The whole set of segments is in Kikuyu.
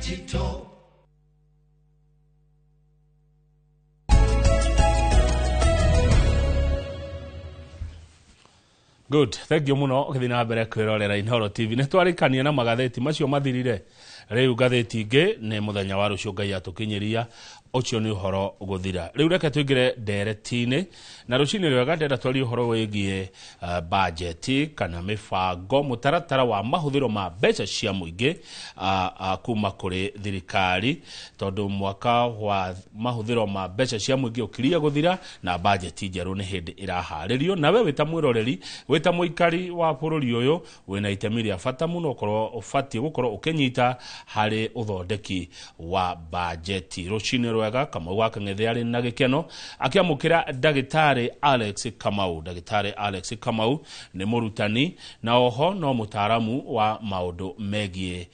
Digital. Good, thank you muno ũgĩthiĩ na mbere kwĩrorera Inooro TV. Nĩ twarĩkania na magathĩti macio mathirire. Rĩu ngathĩti ingĩ nĩ mũthenya wa rũciũ Ngai atũkinyĩria, ũcio nĩ ũhoro gũthira. Rĩu reke tũingĩre ndereti-inĩ na rũcinĩ rwega ndĩrenda twarie ũhoro wĩgiĩ budget kana mĩbango, mũtaratara wa mahũthĩro ma mbeca cia mũingĩ kuma kũrĩ thirikari, tondũ mwaka wa mahũthĩro ma mbeca cia mũingĩ ũkirie gũthira na budget njerũ nĩ hĩndĩ ĩraharĩrio. Nawe wĩ ta mwĩroreri, wĩ ta mũikari wa bũrũri ũyũ, wĩna itemi rĩa bata mũno ũkorwo ũbatiĩ gũkorwo ũkĩnyita harĩ ũthondeki wa bajeti. Rũcinĩ rwega Kamau wa Kang'ethe arĩ na gĩkeno akĩamũkĩra ndagĩtarĩ Alex Kamau. Ndagĩtarĩ Alex Kamau nĩ mũrutani na oho no mũtaaramu wa maũndũ megiĩ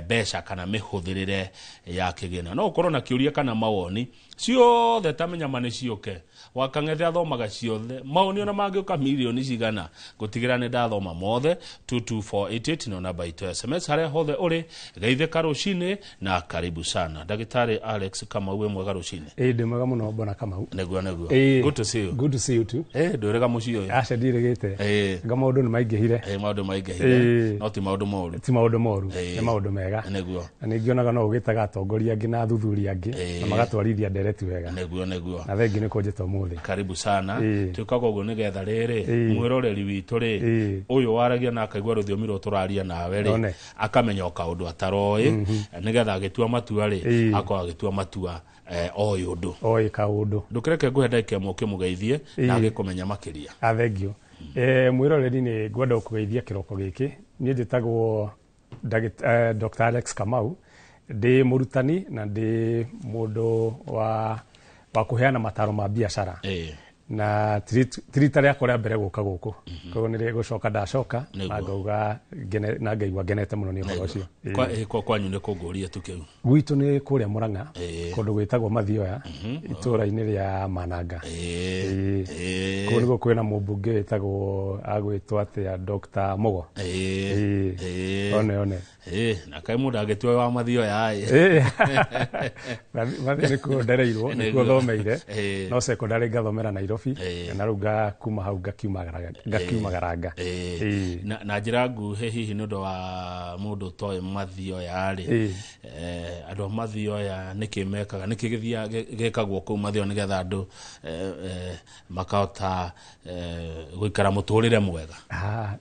mbeca kana mĩhũthĩrĩre ya kĩgĩna. No ũkorwo na kĩũria kana mawoni ciothe ta mĩnyama nĩ ciũke. Wa Kang'ethe athomaga ciothe, mawoni ona mangĩũka mirioni cigana ngũtigĩra nĩ ndathoma mothe. 22488 no namba itũ ya SMS harĩa hothe ũrĩ. Geithĩka rũcinĩ na karibu sana. Ndagĩtarĩ Alex Kamau, wĩ mwega rũcinĩ? Ĩĩ, ndĩ mwega mũno bwana Kamau. Nĩguo, nĩguo. Ĩĩ. Good to see you. Good to see you too. Ndwĩrĩga mũciĩ ũyũ? Aca, ndirĩgĩte. Ĩĩ. Nga maũndũ nĩ maingĩhire. Ĩĩ, maũndũ maingĩhire. Ĩĩ. No ti maũndũ moru. Ti maũndũ moru. Ĩĩ. Nĩ maũndũ mega. Nĩguo. Na nĩ ngĩonaga no ũgĩtaga atongoria angĩ na athuthuria angĩ Ĩĩ. na magatwarithia ndereti wega. Nĩguo, nĩguo. Na thengi nĩ kũnjĩta ũmũthĩ. Karibu sana. Ĩĩ. Twĩkaga ũguo nĩgetha rĩrĩ Ĩĩ. mwĩroreri witũ rĩ, Ĩĩ. ũyũ waragia na akaigua rũthiomi rũrũ tũraria nawe rĩ, One. akamenya o kaũndũ ataroĩ, nĩgetha agĩtua matua rĩ, Ĩĩ. akorwo agĩtua matua oĩ ũndũ. Oĩ kaũndũ. Ndũkĩreke ngũhe ndagĩka ĩmwe ũkĩmũgeithie na Ĩĩ. agĩkũmenya makĩria. A thengio. Mwĩroreri nĩ ngwenda gũkũgeithia kĩroko gĩkĩ. Niĩ njĩtagwo Dr. Alex Kamau. Ndĩ mũrutani na ndĩ mũndũ wa kũheana mataro ma biacara. Ĩĩ. Na ti rita rĩakwa rĩa mbere gũka gũkũ. Koguo nĩ gũcoka ndacoka Nĩguo. na ngauga ngene, na ngaigua ngenete mũno nĩ ũhoro ũcio. Ĩĩ. Kwa kwanyu nĩ kũngũria tu kĩu? Gwitũ nĩ kũrĩa Mũrang'a, Ĩĩ. kũndũ gwĩtagwo Mathioya, itũũra-inĩ rĩa Mananga. Ĩĩ. Ĩĩ. Ĩĩ. Kũu nĩkuo kwĩna mũmbunge wĩtagwo, agwĩtwo atĩa, Dr. Mugo. Ĩĩ. Ĩĩ. Ĩĩ. One, one. Ĩĩ, na kaĩ mũndũ angĩtua wa Mathioya ĩ. Ĩĩ. Mathioya nĩkuo ndereirwo, nĩkuo Nĩguo. thomeire. Ĩĩ. No secondary ngathomera Nairobi, Ĩĩ. na rĩu kuma hau ngakiumagaranga. Ĩĩ. Ĩĩ. Na njĩra nguhĩ hihi nĩ ũndũ wa mũndũ ũtoĩ Mathioya rĩ, Ĩĩ. Andũ a Mathioya nĩkĩ mekaga, nĩkĩ gĩthiaga gĩkagwo kũu Mathioya nĩgetha andũ makahota gũikara mũtũrĩre mwega?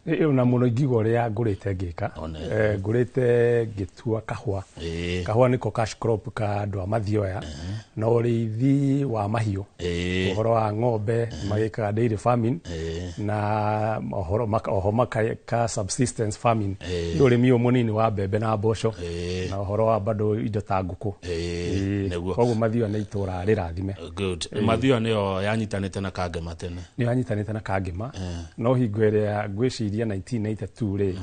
Ĩyo na mũno ingiuga ũrĩa ngũrĩte ngĩka. One. Ngũrĩte ngĩtua kahũa. Ĩĩ. Kahũa nĩko cash crop ka andũ a Mathioya na ũrĩithi wa mahiũ. Ĩĩ. Ũhoro wa ng'ombe magĩkaga dairy farming. Ĩĩ. Na ũhoro oho makeka subsistence farming. Ĩĩ. Nĩ ũrĩmi ũyũ mũnini wa mbembe na mboco. Ĩĩ. Na ũhoro wa bado indo ta ngũkũ. Ĩĩ. Ĩĩ. Nĩguo. Koguo Mathioya nĩ itũũra rĩrathime. Good. Mathioya nĩyo yanyitanĩte na Kangema tene. Nĩyo yanyitanĩte na Kangema. No hingo ĩrĩa ngwĩciria 1992 rĩ,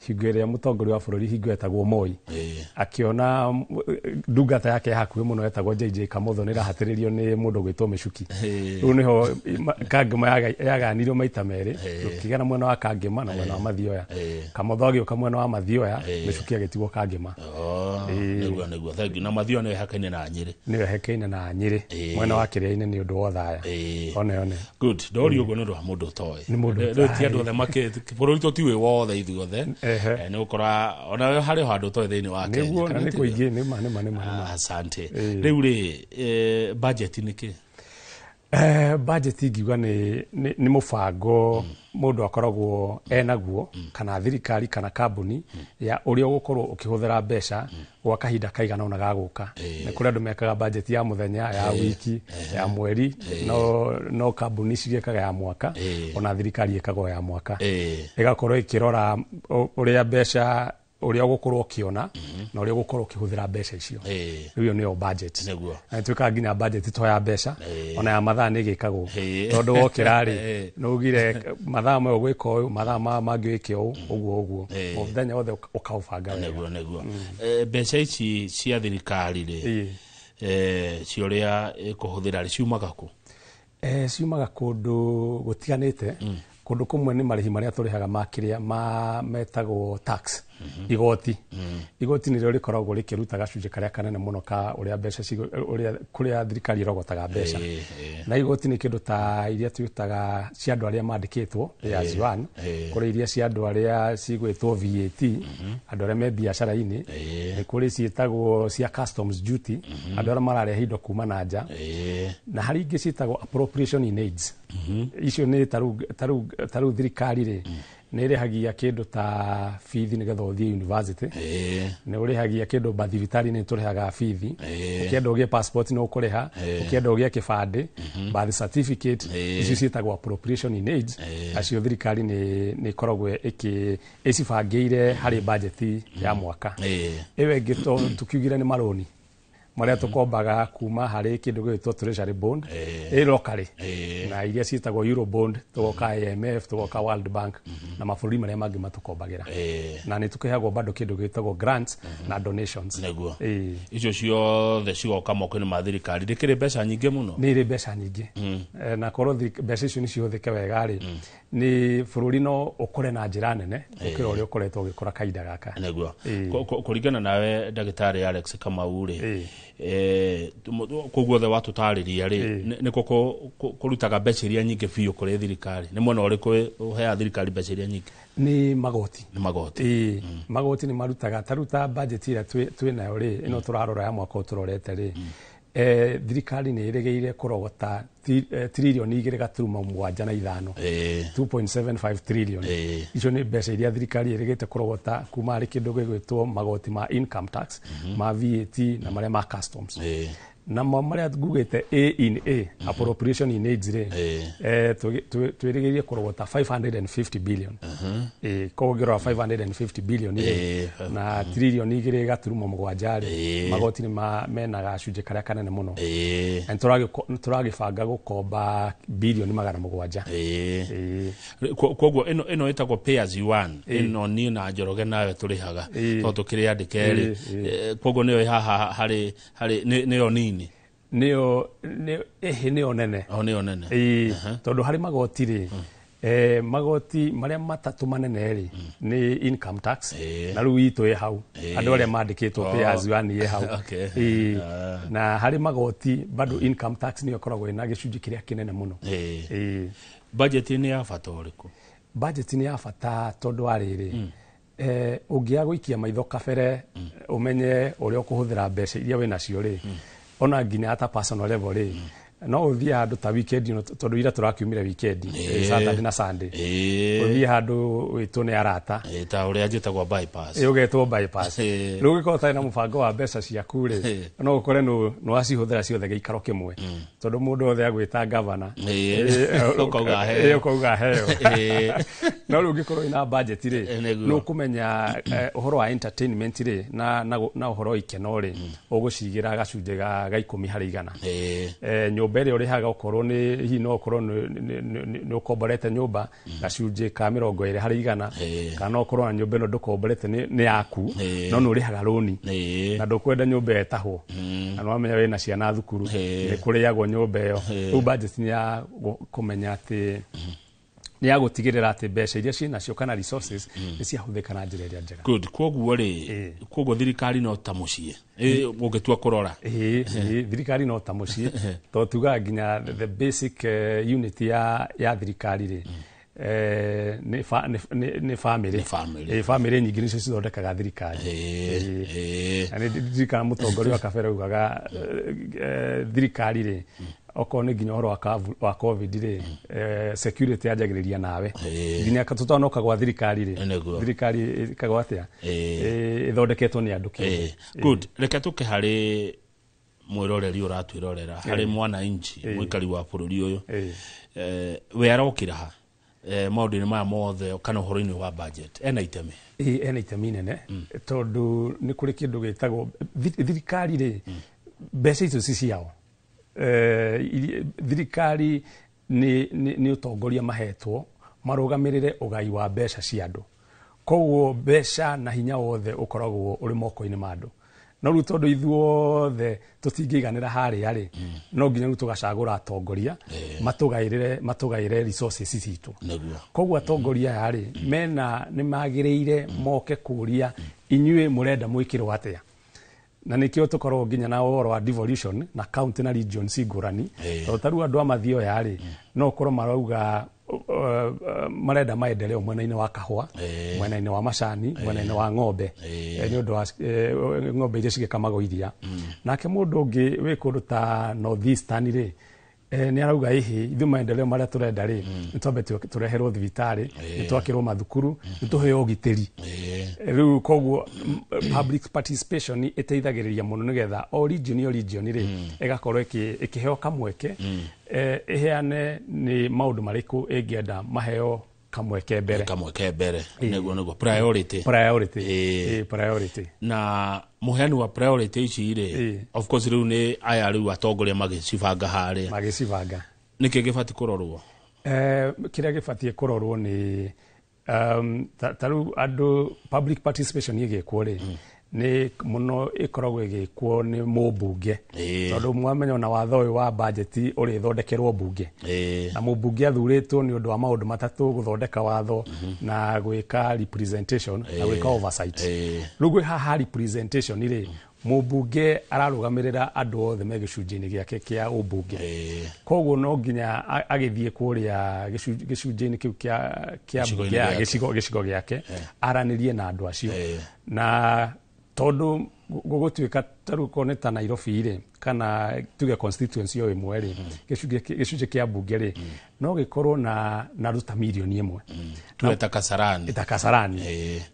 hingo ĩrĩa mũtongoria wa bũrũri hingo etagwo Moi, Ĩĩ. akĩona ndungata yake ya hakuhĩ mũno etagwo JJ Kamotho nĩ ĩrahatĩrĩrio nĩ mũndũ gwĩtwo Mĩcuki. Ĩĩ. Rĩu nĩho Kangema yagayanirwo maita merĩ, Ĩĩ. rũkĩgĩa na mwena wa Kangema na mwena wa Mathioya. Ĩĩ. Kamotho agĩũka mwena wa Mathioya, Ĩĩ. Mĩcuki agĩtigwo Kangema. Oh, Ĩĩ. nĩguo, nĩguo. Thank you. Na Mathioya nĩyo ĩhakaine na Nyĩrĩ. Nĩyo ĩhakaine na Nyĩrĩ. Ĩĩ. Mwena wa Kĩrĩa-inĩ nĩ ũndũ wa Othaya. Ĩĩ. One, one. Good. Ndori ũguo nĩ ũndũ wa mũndũ ũtoĩ. Nĩ mũndũ Rĩu ti ũtoĩ. andũ othe makĩ, bũrũri tũtiũĩ wothe ithuothe. Ehe. Nĩ gũkora ona harĩ o handũ ũtoĩ thĩinĩ wa Kenya. Nĩguo, na Kana nĩ tiguo? kũingĩ, nĩ ma, nĩ ma, nĩ ma, nĩ ma. Asante. Ĩĩ. Rĩu rĩ, budget nĩ kĩ? Budget ingiuga nĩ mũbango mũndũ akoragwo enaguo, kana thirikari kana kambuni ya ũrĩa ũgũkorwo ũkĩhũthĩra mbeca gwa kahinda kaigana ũna ga gũka. Nĩ kũrĩ andũ mekaga budget ya mũthenya, ya wiki, ya mweri, no kambuni cigĩkaga ya mwaka, ona thirikari ĩkaga o ya mwaka. Ĩgakorwo ĩkĩrora ũrĩa mbeca, ũrĩa ũgũkorwo ũkĩona na ũrĩa ũgũkorwo ũkĩhũthĩra mbeca icio. Ĩĩ. Rĩu ĩyo nĩyo budget. Nĩguo. Na nĩtwĩkaga nginya budget to ya mbeca, Ĩĩ. ona ya mathaa nĩ ĩgĩkagwo. Ĩĩ. Tondũ wokĩra rĩ, Ĩĩ. nĩ ugire mathaa maya ũgwĩka ũyũ, mathaa maya mangĩ wĩke ũũ, ũguo ũguo. Ĩĩ. Mũthenya wothe ũkaũbanga wega. Nĩguo, nĩguo. Mbeca ici cia thirikari rĩ, Ĩĩ. cia ũrĩa ĩkũhũthĩra rĩ, ciumaga kũ? Ciumaga kũndũ gũtiganĩte. Kũndũ kũmwe nĩ marĩhi marĩa tũrĩhaga ma kĩrĩa ma metagwo tax. Igoti, igoti nĩrĩo rĩkoragwo rĩkĩruta gacunjĩ karĩa kanene mũno ka ũrĩa mbeca ũrĩa kũrĩa thirikari ĩrogotaga mbeca. Na igoti nĩ kĩndũ ta iria twĩtaga cia andũ arĩa mandĩkĩtwo, pay as you earn, kũrĩ iria cia andũ arĩa cigwĩtwo VAT, andũ arĩa me biacara-inĩ, nĩ kũrĩ ciĩtagwo cia customs duty, andũ arĩa mararehe indo kuma na nja, na harĩ ingĩ ciĩtagwo appropriation in aids. Icio nĩ tarĩu thirikari rĩ, nĩ ĩrĩhagia kĩndũ ta bithi nĩgetha ũthiĩ university, nĩ ũrĩhagia kĩndũ mathibitarĩ, nĩ tũrĩhaga bithi, ũkĩenda ũgĩe passport nĩ ũkũrĩha, ũkĩenda ũgĩe kĩbandĩ, birth certificate. Icio ciĩtagwo appropriation in aids. Nacio thirikari nĩ ĩkoragwo ĩcibangĩire harĩ bajeti ya mwaka. Ĩyo ĩngĩ tũkiugire nĩ marũni marĩa tũkombaga kuma harĩ kĩndũ gĩgwĩtwo treasury bond ĩ locally, na iria ciĩtagwo eurobond, tũgoka IMF, tũgoka World Bank na mabũrũri marĩa mangĩ matũkombagĩra. Na nĩ tũkĩheagwo bado kĩndũ gĩtagwo grants na donations. Icio ciothe cigoka moko-inĩ ma thirikari, rĩkĩrĩ mbeca nyingĩ mũno. Nĩ irĩ mbeca nyingĩ. Na korwo mbeca icio nĩ cihũthĩke wega rĩ, nĩ bũrũri no ũkũre na njĩra nene gũkĩra ũrĩa ũkoretwo ũgĩkũra kahinda gaka. Kũringana nawe, ndagĩtarĩ Alex Kamau rĩ, kũu guothe watũtarĩria rĩ, nĩkũ kũrutaga mbeca iria nyingĩ biũ kũrĩ thirikari? Nĩ mwena ũrĩkũ ũheaga thirikari mbeca iria nyingĩ? Nĩ magoti. Nĩ magoti. Ĩĩ, magoti nĩ marutaga. Ta rĩu ta budget ĩrĩa twĩ nayo rĩ, ĩno tũrarora ya mwaka ũyũ tũrorete rĩ, thirikari nĩ ĩrĩgĩire kũrogota 2.75 tiririoni. 2.75 trillion. Icio nĩ mbeca iria thirikari ĩrĩgĩte kũrogota kuma harĩ kĩndũ gĩgwĩtwo magoti ma income tax, ma VAT na marĩa ma customs. Namo marĩa ngugĩte A in A, appropriation in aids rĩ, twĩrĩgĩrĩire kũrogota 550 billion. Koguo ũngĩrora 550 billion rĩ, na 2.7 tiririoni rĩ, magoti nĩ mena gacunjĩ karĩa kanene mũno. Na nĩ tũragĩbanga gũkomba 700 bilioni. Koguo ĩno ĩtagwo pay as you earn, ĩno niĩ na Njoroge nawe tũrĩhaga tondũ tũkĩrĩ andĩke rĩ. Koguo nĩyo ĩ haha harĩ nĩyo nini? Nĩyo ĩhĩ, nĩyo nene. O nĩyo nene. Ĩĩ, tondũ harĩ magoti rĩ, magoti marĩa matatũ manene rĩ, nĩ income tax, na rĩu itũ ĩ hau, andũ arĩa mandĩkĩtwo pay as you earn ĩ hau. Ĩĩ. Na harĩ magoti bado income tax nĩyo ĩkoragwo ĩna gĩcunjĩ kĩrĩa kĩnene mũno. Ĩĩ. Budget nĩ ya bata ũrĩkũ? Budget nĩ ya bata tondũ wa rĩrĩ, ũngĩaga gũikia maitho kabere ũmenye ũrĩa ũkũhũthĩra mbeca iria wĩ nacio rĩ, ona nginya ata personal level rĩ, no ũthiĩ handũ ta weekend ĩno, tondũ ira tũrakiumire weekend, Saturday na Sunday, ũthiĩ handũ wĩtwo nĩ arata. Ta ũrĩa njĩtagwo bypass. Ĩ, ũgetwo bypass. Rĩu ũngĩkorwo ũtarĩ na mũbango wa mbeca ciaku rĩ, no ũkore nĩ wacihũthĩra ciothe gĩikaro kĩmwe, tondũ mũndũ wothe agwĩta gavana. Ũkauga heo. Ũkauga heo. No rĩu ũngĩkorwo wĩna budget rĩ, nĩ ũkũmenya ũhoro wa entertainment rĩ, na ũhoro wa ikeno rĩ, ũgũcigĩra gacunjĩ ga 10%. Nyũmba ĩrĩa ũrĩhaga, okorwo nĩ hihi no ũkorwo nĩ ũkomborete nyũmba, gacunjĩ ka 20%, kana no ũkorwo na nyũmba ĩno ndũkomborete, nĩ yaku, no nĩ ũrĩhaga rũni, na ndũkwenda nyũmba ĩyo ĩtahwo, na nĩwamenya wĩna ciana thukuru, nĩ kũrĩagwo nyũmba ĩyo. Rĩu budget nĩ ya kũmenya atĩ nĩ ya gũtigĩrĩra atĩ mbeca iria ciĩnacio kana resources nĩ ciahũthĩka na njĩra ĩrĩa njega. Good. Koguo rĩ, koguo thirikari no ta mũciĩ, ũngĩtua kũrora. Ĩĩ, thirikari no ta mũciĩ, tondũ tugaga nginya the basic unit ya thirikari rĩ, nĩ family. Nĩ family. Ĩĩ, family nyingĩ nĩcio cithondekaga thirikari. Na nĩ ndirikana mũtongoria wa kabere augaga, thirikari rĩ, okorwo nĩ nginya ũhoro wa COVID rĩ, security yanjagĩrĩria nawe nginya tũtanoka gwa thirikari rĩ. Thirikari ĩkagwo atĩa? Ĩthondeketwo nĩ andũ kĩũmbe. Good. Reke tũke harĩ mwĩroreri ũratwĩrorera, harĩ mwananchi, mũikari wa bũrũri ũyũ. We arokĩra ha maũndũ-inĩ maya mothe kana ũhoro-inĩ wa budget, ena itemi? Ĩĩ, ena itemi inene, tondũ nĩ kũrĩ kĩndũ gĩtagwo thirikari rĩ, mbeca icio ci ciao. Thirikari nĩ ũtongoria mahetwo marũgamĩrĩre ũgai wa mbeca cia andũ, koguo mbeca na hinya wothe ũkoragwo ũrĩ moko-inĩ ma andũ. No rĩu tondũ ithuothe tũtingĩiganĩra harĩa rĩ, no nginya rĩu tũgacagũra atongoria matũgaĩre resources citũ. Koguo atongoria aya rĩ, mena nĩ magĩrĩire moke kũria inyuĩ mũrenda mwĩkĩrwo atĩa. Na nĩkĩo tũkoragwo nginya na ũhoro wa devolution na county na regions ngũrani. Tondũ ta rĩu andũ a Mathioya rĩ, no ũkorwo marauga marenda maendeleo mwena-inĩ wa kahũa, mwena-inĩ wa macani, mwena-inĩ wa ng'ombe, nĩ ũndũ wa ng'ombe iria cigĩkamagwo iria. Nake mũndũ ũngĩ wĩ kũndũ ta North Eastern rĩ, nĩ arauga ĩhĩ, ithuĩ maendeleo marĩa tũrenda rĩ, nĩ twambe tũreherwo thibitarĩ, nĩ twakĩrwo mathukuru, nĩ tũheo ũgitĩri. Rĩu koguo public participation ĩteithagĩrĩria mũno nĩgetha o region o region rĩ, ĩgakorwo ĩkĩheo kamweke, ĩheane nĩ maũndũ marĩkũ ĩngĩenda maheo kamweke mbere. Kamweke mbere, nĩguo priority. Priority. Priority. Na mũheani wa priority ici rĩ, of course rĩu nĩ aya rĩu atongoria magĩcibanga harĩa. Magĩcibanga. Nĩkĩ gĩbatiĩ kũrorwo? Kĩrĩa gĩbatiĩ kũrorwo nĩ ta rĩu andũ public participation ĩgĩkwo rĩ, nĩ mũno ĩkoragwo ĩgĩkwo nĩ mũmbunge. Tondũ mwamenya ona watho ũyũ wa budget ũrĩthondekerwo mbunge. Na mũmbunge athurĩtwo nĩ ũndũ wa maũndũ matatũ, gũthondeka watho na gwĩka representation na gwĩka oversight. Rĩu gwĩ haha representation rĩ, mũmbunge ararũgamĩrĩra andũ othe me gĩcunjĩ-inĩ gĩake kĩa ũmbunge. Koguo no nginya agĩthiĩ kũrĩa gĩcunjĩ-inĩ kĩu kĩa gĩcigo gĩake, aranĩrie na andũ acio. Na tondũ gũgũtuĩka ta rĩu korwo nĩ ta Nairobi rĩ, kana tuge constituency o ĩmwe rĩ, gĩcunjĩ kĩa mbunge rĩ, no gĩkorwo na andũ ta mirioni ĩmwe. Tuge ta Kasarani. Ta Kasarani.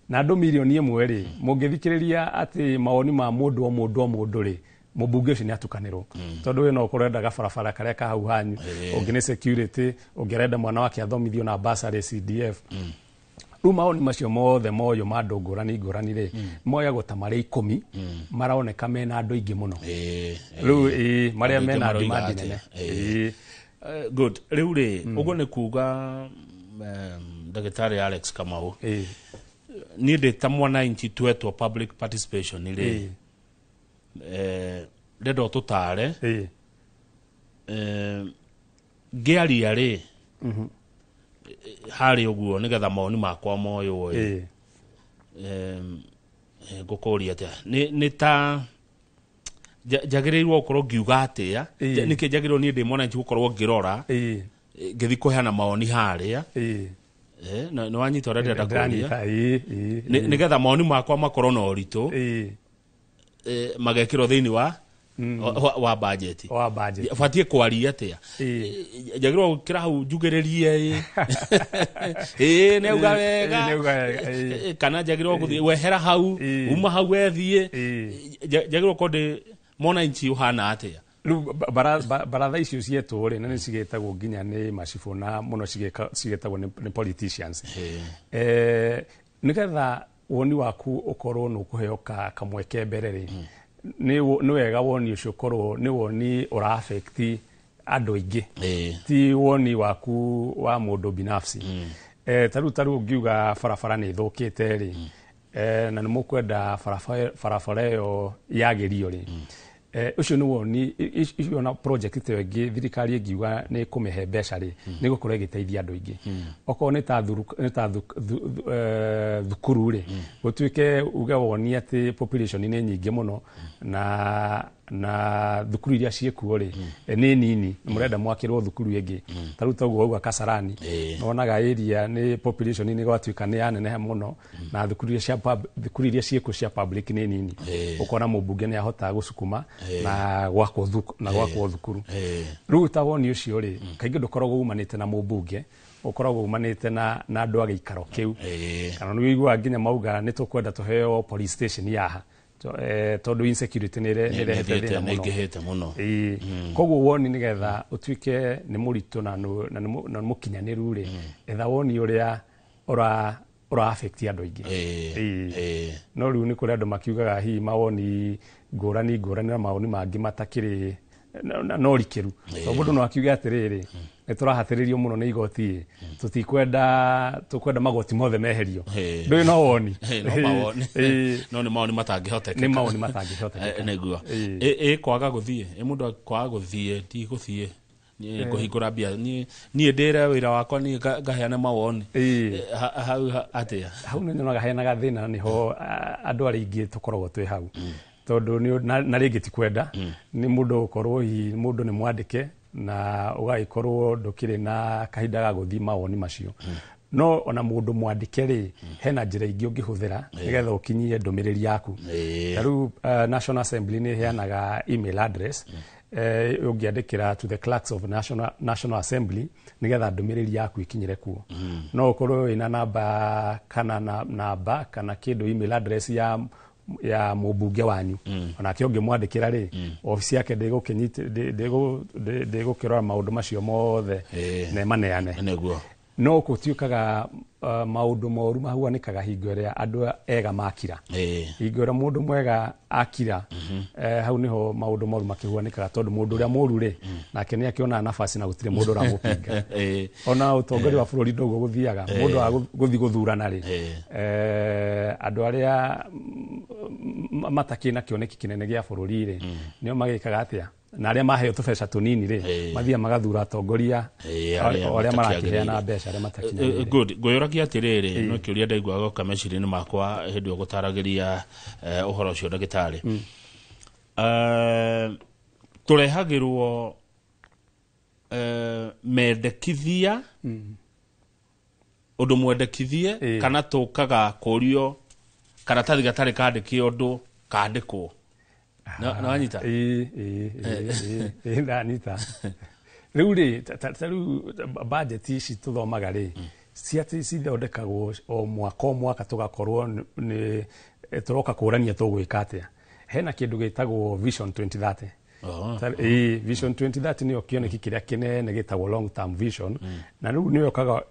Na andũ mirioni ĩmwe rĩ, mũngĩthikĩrĩria atĩ mawoni ma mũndũ o mũndũ o mũndũ rĩ, mũmbunge ũcio nĩ atukanĩrwo. Tondũ we no ũkorwo endaga barabara karĩa ka hau hanyu, ũngĩ nĩ security, ũngĩ arenda mwana wake athomithio na bursary CDF. Rĩu mawoni macio mothe moyo ma andũ ngũrani ngũrani rĩ, moyagwo ta marĩ 10, maroneka mena andũ aingĩ mũno. Rĩu marĩa mena demand nene. Good. Rĩu rĩ, ũguo nĩ kuga Ndagĩtarĩ Alex Kamau, niĩ ndĩ ta mwananchi twetwo public participation rĩ, ndenda ũtũtare, ngĩaria rĩ, harĩ ũguo nĩgetha mawoni makwa moywo ĩ, ngũkũria atĩa, nĩ ta njagĩrĩirwo gũkorwo ngiuga atĩa, nĩkĩ njagĩrĩirwo niĩ ndĩ mwananchi gũkorwo ngĩrora, ngĩthiĩ kũheana mawoni harĩa, nĩ wanyita ũrĩa ndĩrenda kũria, nĩgetha mawoni makwa makorwo na ũritũ, magekĩrwo thĩinĩ wa budget. Wa budget. Batiĩ kwaria atĩa, njagĩrĩirwo gũkĩra hau njugĩrĩrie ĩ, nĩ auga wega, kana njagĩrĩirwo gũthiĩ wehera hau, uma hau wethiĩ, njagĩrĩirwo gũkorwo ndĩ mwananchi ũhana atĩa. Rĩu baratha icio cietwo rĩ, na nĩ cigĩtagwo nginya nĩ macibũ na mũno cigĩtagwo nĩ politicians. Nĩgetha woni waku ũkorwo nĩ ũkũheo kamweke mbere rĩ, nĩ wega woni ũcio ũkorwo nĩ woni ũra affect andũ aingĩ, ti woni waku wa mũndũ binafsi. Ta rĩu ũngiuga barabara nĩ ĩthũkĩte rĩ, na nĩ mũkwenda barabara ĩyo yagĩrio rĩ, ũcio nĩ woni, icio na project ĩyo ĩngĩ thirikari ĩngiuga nĩ ĩkũmĩhe mbeca rĩ, nĩ ĩgũkorwo ĩgĩteithia andũ aingĩ. Okorwo nĩ ta thukuru rĩ, gũtuĩke uge woni atĩ population nĩ nyingĩ mũno, na thukuru iria ciĩkuo rĩ, nĩ nini, mũrenda mwakĩrwo thukuru ĩngĩ. Ta rĩu toguo wauga Kasarani, wonaga area nĩ population nĩ gwatuĩka nĩ yaneneha mũno, na thukuru iria ciĩkuo cia public nĩ nini. Ũkona mũmbunge nĩ ahotaga gũcukuma na gwakwo thukuru. Rĩu ta woni ũcio rĩ, kaingĩ ndũkoragwo umanĩte na mũmbunge, ũkoragwo umanĩte na andũ a gĩikaro kĩu. Kana nĩ ũiguaga nginya mauga nĩ tũkwenda tũheo police station yaha, tondũ insecurity nĩ ĩrehete thĩna mũno. Koguo woni nĩgetha ũtuĩke nĩ mũritũ na nĩ mũkinyanĩru rĩ, etha woni ũrĩa ũra affect andũ aingĩ. No rĩu nĩ kũrĩ andũ makiugaga hihi mawoni ngũrani ngũrani na mawoni mangĩ matakĩrĩ na ũrikĩru. Tondũ mũndũ no akiuge atĩrĩrĩ, Nĩ tũrahatĩrĩrio mũno nĩ igoti, tũtikwenda, tũkwenda magoti mothe meherio. Ndũĩ no woni. No mawoni. No nĩ mawoni matangĩhotekeka. Nĩ mawoni matangĩhotekeka. Nĩguo ĩ kwaga gũthiĩ, ĩ mũndũ kwaga gũthiĩ, ti gũthiĩ niĩ ngũhingũra mbia, niĩ ndĩre wĩra wakwa, niĩ ngaheana mawoni. Hau atĩa? Hau nĩ nyonaga hena gathĩna, nĩho andũ arĩa aingĩ tũkoragwo twĩ hau, tondũ na rĩngĩ ti kwenda, nĩ mũndũ gũkorwo hihi mũndũ nĩ mwandĩke na ũgagĩkorwo ndũkĩrĩ na kahinda ga gũthiĩ mawoni macio. No ona mũndũ mwandĩke rĩ, hena njĩra ingĩ ũngĩhũthĩra nĩgetha ũkinyie ndũmĩrĩri yaku. Ta rĩu National Assembly nĩ ĩheanaga email address, ũngĩandĩkĩra to the clerks of National Assembly nĩgetha ndũmĩrĩri yaku ĩkinyĩre kuo. No ũkorwo wĩna namba kana namba kana kĩndũ, email address ya mũmbunge wanyu, onake ũngĩmwandĩkĩra rĩ, obici yake ndĩgũkĩrora maũndũ macio mothe na ĩmaneane. Nĩguo. No gũtuĩkaga maũndũ moru mahuanĩkaga hingo ĩrĩa andũ ega makira. Hingo ĩrĩa mũndũ mwega akira, hau nĩho maũndũ moru makĩhuanĩkaga, tondũ mũndũ ũrĩa mũru rĩ, nake nĩ akĩonaga nafasi na gũtirĩ mũndũ ũramũpinga. Ona ũtongoria wa bũrũri ndoguo gũthiaga, mũndũ wa gũthiĩ gũthurana rĩ, andũ arĩa matakĩ na kĩoneki kĩnene gĩa bũrũri rĩ, nĩo magĩkaga atĩa, na arĩa maheo tũbeca tũnini rĩ, mathiaga magathura atongoria arĩa marakĩheana mbeca, arĩa matakinyanĩire. Good. Ngwĩyũragia atĩrĩrĩ, no kĩũria ndaiguaga gũka meciria-inĩ makwa hĩndĩ ĩyo gũtaragĩria ũhoro ũcio ndagĩtarĩ. Tũrehagĩrwo mendekithia, ũndũ mwendekithie, kana tũkaga kũrio karatathi gatarĩ kandĩke ũndũ kandĩkwo. Na wanyita? Ĩ, ndanyita. Rĩu rĩ, ta rĩu budget ici tũthomaga rĩ, ciatĩ cithondekagwo o mwaka o mwaka, tũgakorwo nĩ tũroka kũrania tũgwĩka atĩa. Hena kĩndũ gĩtagwo Vision 2030. Vision 2030 nĩyo kĩoneki kĩrĩa kĩnene gĩtagwo long term vision, na rĩu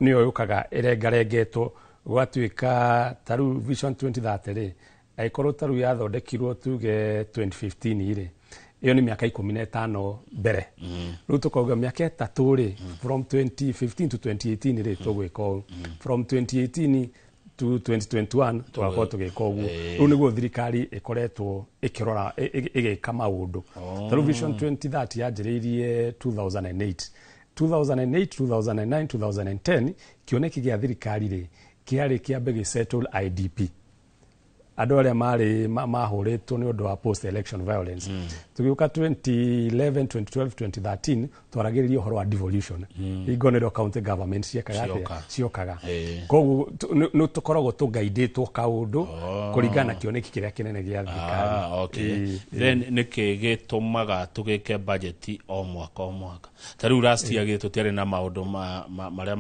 nĩyo yũkaga ĩrengarengetwo gũgatuĩka ta rĩu Vision 2030 rĩ, angĩkorwo ta rĩu yathondekirwo tuge 2015 rĩ, ĩyo nĩ mĩaka 15 mbere. Rĩu tũkauga mĩaka 3 rĩ, from 2015 to 2018 rĩ, tũgwĩka ũũ. From 2018 to 2021 tũgakorwo tũgĩka ũguo. Rĩu nĩguo thirikari ĩkoretwo ĩkĩrora ĩgĩka maũndũ. Ta rĩu Vision 2030 yanjĩrĩirie 2008, 2008, 2009, 2010, kĩoneki gĩa thirikari rĩ, kĩarĩ kĩambe gĩsettle IDP, andũ arĩa marĩ mahũrĩtwo nĩ ũndũ wa post election violence. Tũgĩũka 2011, 2012, 2013, twaragĩrĩria ũhoro wa devolution. Hingo nĩrĩo county government ciekaga atĩa? Ciokaga. Koguo nĩ tũkoragwo tũgaidĩtwo kaũndũ kũringana na kĩoneki kĩrĩa kĩnene gĩa thirikari. Then nĩkĩ gĩtũmaga tũgĩke budget o mwaka o mwaka? Ta rĩu last year tũtiarĩ na maũndũ marĩa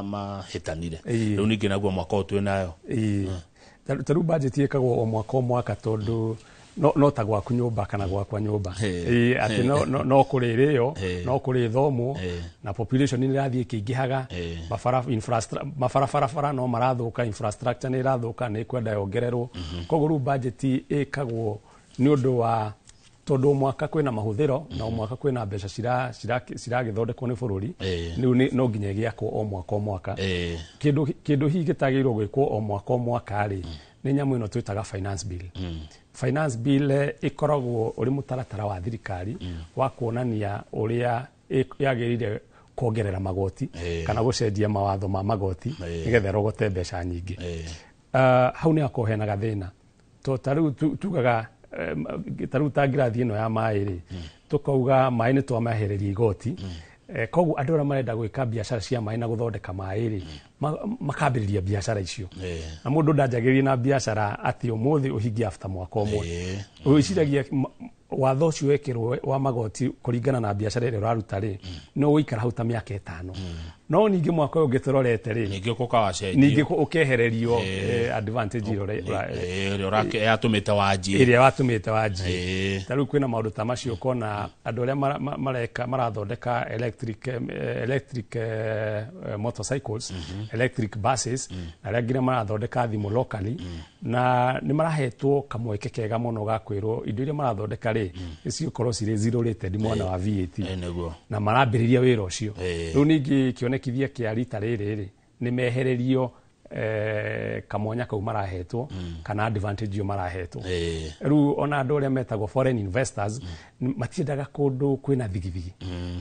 mahĩtanire, rĩu ningĩ naguo mwaka ũyũ twĩ nayo. Ta rĩu budget ĩkagwo o mwaka o mwaka tondũ no ta gwaku nyũmba kana gwakwa nyũmba, atĩ no kũrĩ rĩo, no kũrĩ thomwo, na population nĩ ĩrathiĩ ĩkĩingĩhaga, mabarabara no marathũka, infrastructure nĩ ĩrathũka, nĩ ĩkwenda yongererwo. Koguo rĩu budget ĩkagwo nĩ ũndũ wa tondũ o mwaka kwĩna mahũthĩro na o mwaka kwĩna mbeca ciragĩthondekwo nĩ bũrũri. Rĩu no nginya ĩgĩakwo o mwaka o mwaka. Kĩndũ hihi gĩtagĩrĩirwo gwĩkwo o mwaka o mwaka rĩ, nĩ nyamũ ĩno twĩtaga finance bill. Finance bill ĩkoragwo ũrĩ mũtaratara wa thirikari wa kuonania ũrĩa yagĩrĩire kuongerera magoti kana gũcenjia mawatho ma magoti nĩgetha ĩrogote mbeca nyingĩ. Hau nĩ hakoragwo hena gathĩna, to ta rĩu tugaga ta rĩu ta ngirathi ĩno ya maĩ rĩ, tũkauga maĩ nĩ twamahereria igoti. Koguo andũ arĩa marenda gwĩka biacara cia maĩ na gũthondeka maĩ rĩ, makambĩrĩria biacara icio. Na mũndũ ndanjagĩrĩria na biacara atĩ ũmũthĩ ũhingie after mwaka ũmwe. Wĩciragia watho ũcio wekĩrwo wa magoti kũringana na biacara ĩrĩa ũraruta rĩ, no ũikara hau ta mĩaka 5. No ningĩ mwaka ũyũ ũngĩ tũrorete rĩ, ningĩ ũkoka wacenjio, ningĩ ũkehererio advantage ĩrĩa yatũmĩte wanjie, ĩrĩa watũmĩte wanjie. Ta rĩu kwĩna maũndũ ta macio, ũkona andũ arĩa mareka marathondeka electric motorcycles, electric buses, na arĩa nginya marathondeka thimũ locally, na nĩ marahetwo kamweke kega mũno ga kwĩrwo indo iria marathondeka rĩ cigũkorwo cirĩ zero rated mwena wa VAT, na marambĩrĩria wĩra ũcio. Rĩu ningĩ kĩonekithia kĩa rita rĩrĩ rĩ nĩ mehererio kamwanya kau marahetwo, kana advantage ĩyo marahetwo. Rĩu ona andũ arĩa metagwo foreign investors matiendaga kũndũ kwĩna thigithigi,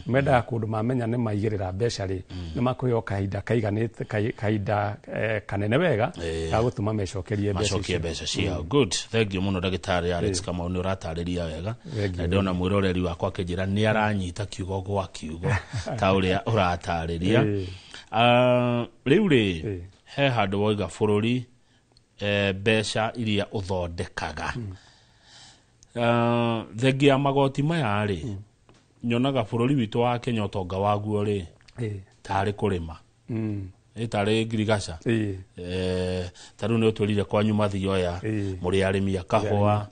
mendaga kũndũ mamenya nĩ maigĩrĩra mbeca rĩ nĩ makũheo kahinda kaiganĩte, kahinda kanene wega ga gũtũma mecokerie mbeca ciao. Good, thank you mũno ndagĩtarĩ Alex Kamau, nĩ ũratarĩria wega. Na ndĩrona mwĩroreri wakwa akĩnjĩra nĩ aranyita kiugo gwa kiugo ta ũrĩa ũratarĩria. Rĩu rĩ he handũ woiga bũrũri mbeca iria ũthondekaga. Thengia ya magoti maya rĩ, nyonaga bũrũri witũ wa Kenya ũtonga waguo rĩ tarĩ kũrĩma, tarĩ ngirigaca. Ta rĩu nĩ ũtwĩrire kwanyu Mathioya mũrĩ arĩmi a kahũa,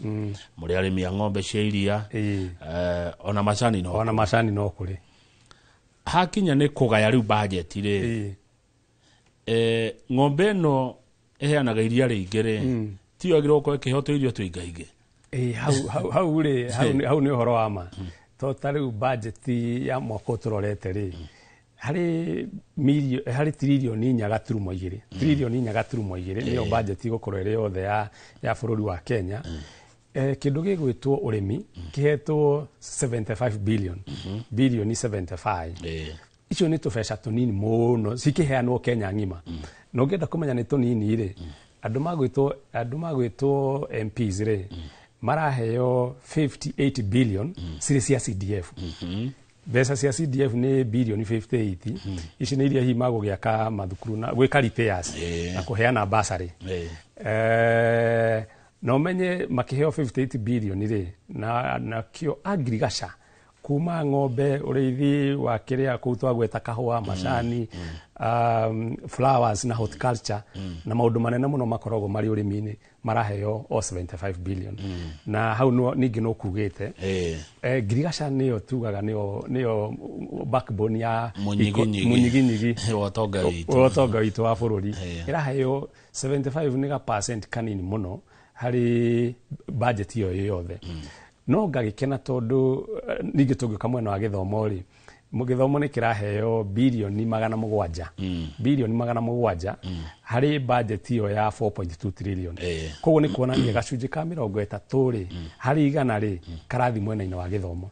mũrĩ arĩmi a ng'ombe cia iria, ona macani no, ona macani no kũrĩ. Hakinya nĩ kũgaya rĩu bajeti rĩ, ng'ombe ĩno ĩheanaga iria rĩingĩ rĩ, tiyo yagĩrĩirwo gũkorwo ĩkĩheo tũirio tũingaingĩ. Hau rĩ, hau nĩ ũhoro wa ma. To ta rĩu bajeti ya mwaka ũyũ tũrorete rĩ, harĩ tririoni 4.2, tririoni 4.2 nĩyo bajeti ĩgũkorwo ĩrĩ yothe ya bũrũri wa Kenya. Kĩndũ gĩgwĩtwo ũrĩmi kĩhetwo 75 billion, bilioni 75. Icio nĩ tũbeca tũnini mũno cikĩheanwo Kenya ng'ima. Na ũngĩenda kũmenya nĩ tũnini rĩ, andũ magwĩtwo MPs rĩ maraheo 58 billion cirĩ cia CDF. Mbeca cia CDF nĩ bilioni 58. Ici nĩ iria hihi magũgĩaka mathukuru na gwĩka repairs na kũheana bursary. Na ũmenye makĩheo 58 billion rĩ, na kĩo agrigaca kuma ng'ombe, ũrĩithi wa kĩrĩa kũu twagweta kahũa, macani, flowers na horticulture, na maũndũ manene mũno makoragwo marĩ ũrĩmi-inĩ maraheo o 75 billion. Na hau ningĩ no kugĩte ngirigaca nĩyo tugaga nĩyo backbone ya mũnyiginyigi wa ũtonga witũ wa bũrũri. Ĩraheo 75 nĩ ga percent kanini mũno harĩ budget ĩyo yothe. No ngagĩkena tondũ ningĩ tũngĩũka mwena wa gĩthomo rĩ, gĩthomo nĩ kĩraheo bilioni 700, bilioni 700 harĩ budget ĩyo ya 4.2 trillion. Koguo nĩ kuonania gacunjĩ ka 30 rĩ harĩ igana rĩ karathi mwena-inĩ wa gĩthomo.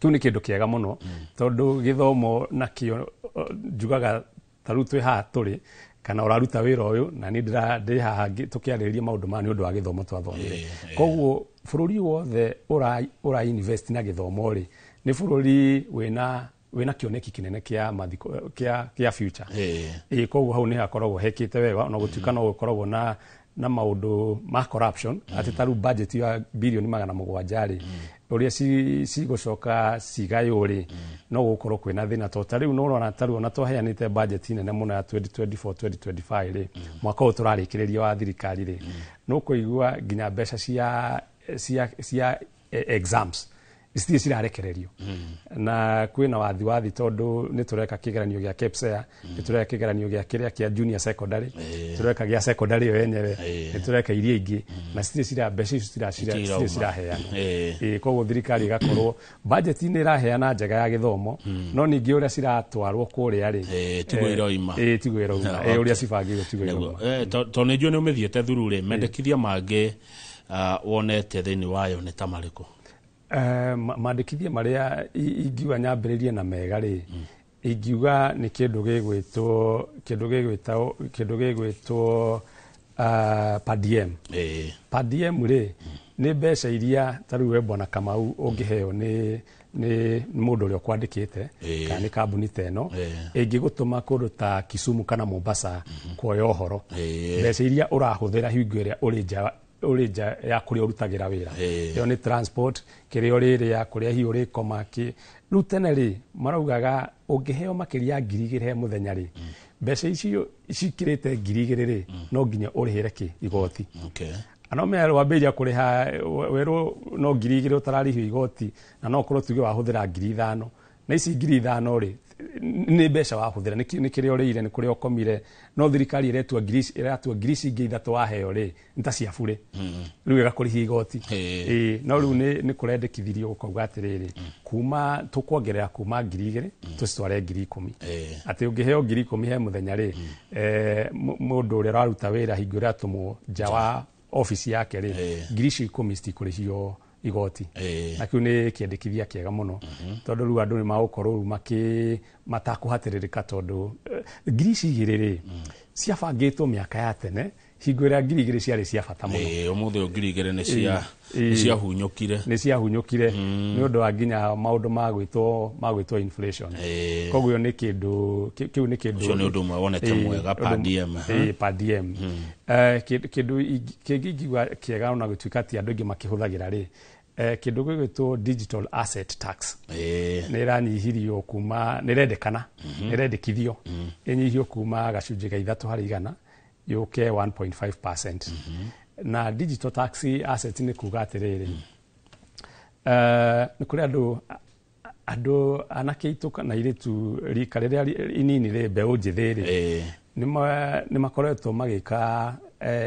Kĩu nĩ kĩndũ kĩega mũno tondũ gĩthomo nakĩo njugaga ta rĩu twĩ haha tũrĩ, kana ũraruta wĩra ũyũ na niĩ ndĩ haha tũkĩarĩrĩria maũndũ maya nĩ ũndũ wa gĩthomo twathomire. Koguo bũrũri wothe ũra invest na gĩthomo rĩ, nĩ bũrũri wĩna kĩoneki kĩnene kĩa mathiko, kĩa future. Koguo hau nĩ hakoragwo hekĩte wega, ona gũtuĩka no gũkoragwo na maũndũ ma corruption, atĩ ta rĩu budget ya bilioni 700 rĩ, ũrĩa cigũcoka cigaywo rĩ, no gũkorwo kwĩna thĩna. To ta rĩu nĩũrona ta rĩu ona twaheanĩte budget nene mũno ya 2024 2025 rĩ, mwaka ũyũ tũrarĩkĩrĩria wa thirikari rĩ, no kũigua nginya mbeca cia exams citirĩ cirarekererio. Na kwĩna wathiwathi tondũ nĩ tũreka kĩgeranio gĩa KPSEA, nĩ tũreka kĩgeranio gĩa kĩrĩa kĩa junior secondary, tũreka gĩa secondary ĩyo yenyewe, nĩ tũreka iria ingĩ, na citirĩ cira mbeca icio citirĩ ciraheanwo. Koguo thirikari ĩgakorwo budget-inĩ ĩraheana njega ya gĩthomo, no ningĩ ũrĩa ciratwarwo kũrĩa rĩ, tiguo iroima. Tiguo iroima. Ũrĩa cibangĩirwo tiguo iroima. Tondũ nĩ njũĩ nĩ ũmĩthiĩte thuru rĩ, mendekithia mangĩ wonete thĩinĩ wayo nĩ ta marĩkũ? Mandĩkithia marĩa ingiuga nyambĩrĩrie na mega rĩ, ingiuga nĩ kĩndũ gĩgwĩtwo per diem. Per diem rĩ nĩ mbeca iria ta rĩu we Bwana Kamau ũngĩheo nĩ mũndũ ũrĩa ũkwandĩkĩte kana nĩ kambuni ta ĩno ĩngĩgũtũma kũndũ ta Kisumu kana Mombasa kuoya ũhoro. Mbeca iria ũrahũthĩra hingo ĩrĩa ũrĩ nja Ũrĩ nja ya kũrĩa ũrutagĩra wĩra. Ĩyo nĩ transport, kĩrĩa ũrĩrĩa, kũrĩa hihi ũrĩkoma kĩ. Rĩu tene rĩ, maraugaga ũngĩheo makĩria ya 2,000 he mũthenya rĩ, mbeca icio cikĩrĩte 2,000 rĩ, no nginya ũrĩhĩre kĩ igoti. Ano me wambĩrĩria kũrĩha werwo no 2,000 ũtararĩhio igoti, na no ũkorwo tuge wahũthĩra 5,000, na ici 5,000 rĩ, nĩ mbeca wahũthĩra, nĩ kĩrĩa ũrĩire, nĩ kũrĩa ũkomire, no thirikari ĩretua ngiri ici, ĩratua ngiri ici ingĩ ithatũ waheo rĩ, nĩ ta cia burĩ, rĩu ĩgakũrĩhia igoti. Ĩĩ, no rĩu nĩ kũrendekithirio gũkauga atĩrĩrĩ, kuma tũkuongerera kuma 2,000 tũcitware 10,000. Atĩ ũngĩheo 10,000 he mũthenya rĩ, mũndũ ũrĩa ũraruta wĩra hingo ĩrĩa atũmwo nja wa obici yake rĩ, ngiri icio ikũmi citikũrĩhio igoti. Na kĩu nĩ kĩendekithia kĩega mũno, tondũ rĩu andũ nĩ magũkorwo rĩu matakũhatĩrĩrĩka, tondũ ngiri ici igĩrĩ rĩ, ciabangĩtwo mĩaka ya tene hingo ĩrĩa 2,000 ciarĩ cia bata mũno. Ũmũthĩ ũyũ 2,000 nĩ ciahunyũkire. Nĩ ciahunyũkire nĩ ũndũ wa nginya maũndũ ma gwĩtwo inflation. Koguo nĩ kĩndũ kĩu nĩ kĩndũ Ũcio nĩ ũndũ ũmwe wonete mwega per diem. Per diem. Kĩndũ kĩngĩ ingiuga kĩega, ona gũtuĩka ti andũ aingĩ makĩhũthagĩra rĩ, kĩndũ gĩgwĩtwo digital asset tax nĩ ĩranyihirio kuma, nĩ ĩrendekana, nĩ ĩrendekithio ĩnyihio kuma 3.5% yũke 1.5%. Na digital tax asset nĩ kuga atĩrĩrĩ, nĩ kũrĩ andũ anake aitũ kana airĩtu rika rĩrĩa inini rĩ, mbeũ njĩthĩ rĩ, nĩ makoretwo magĩka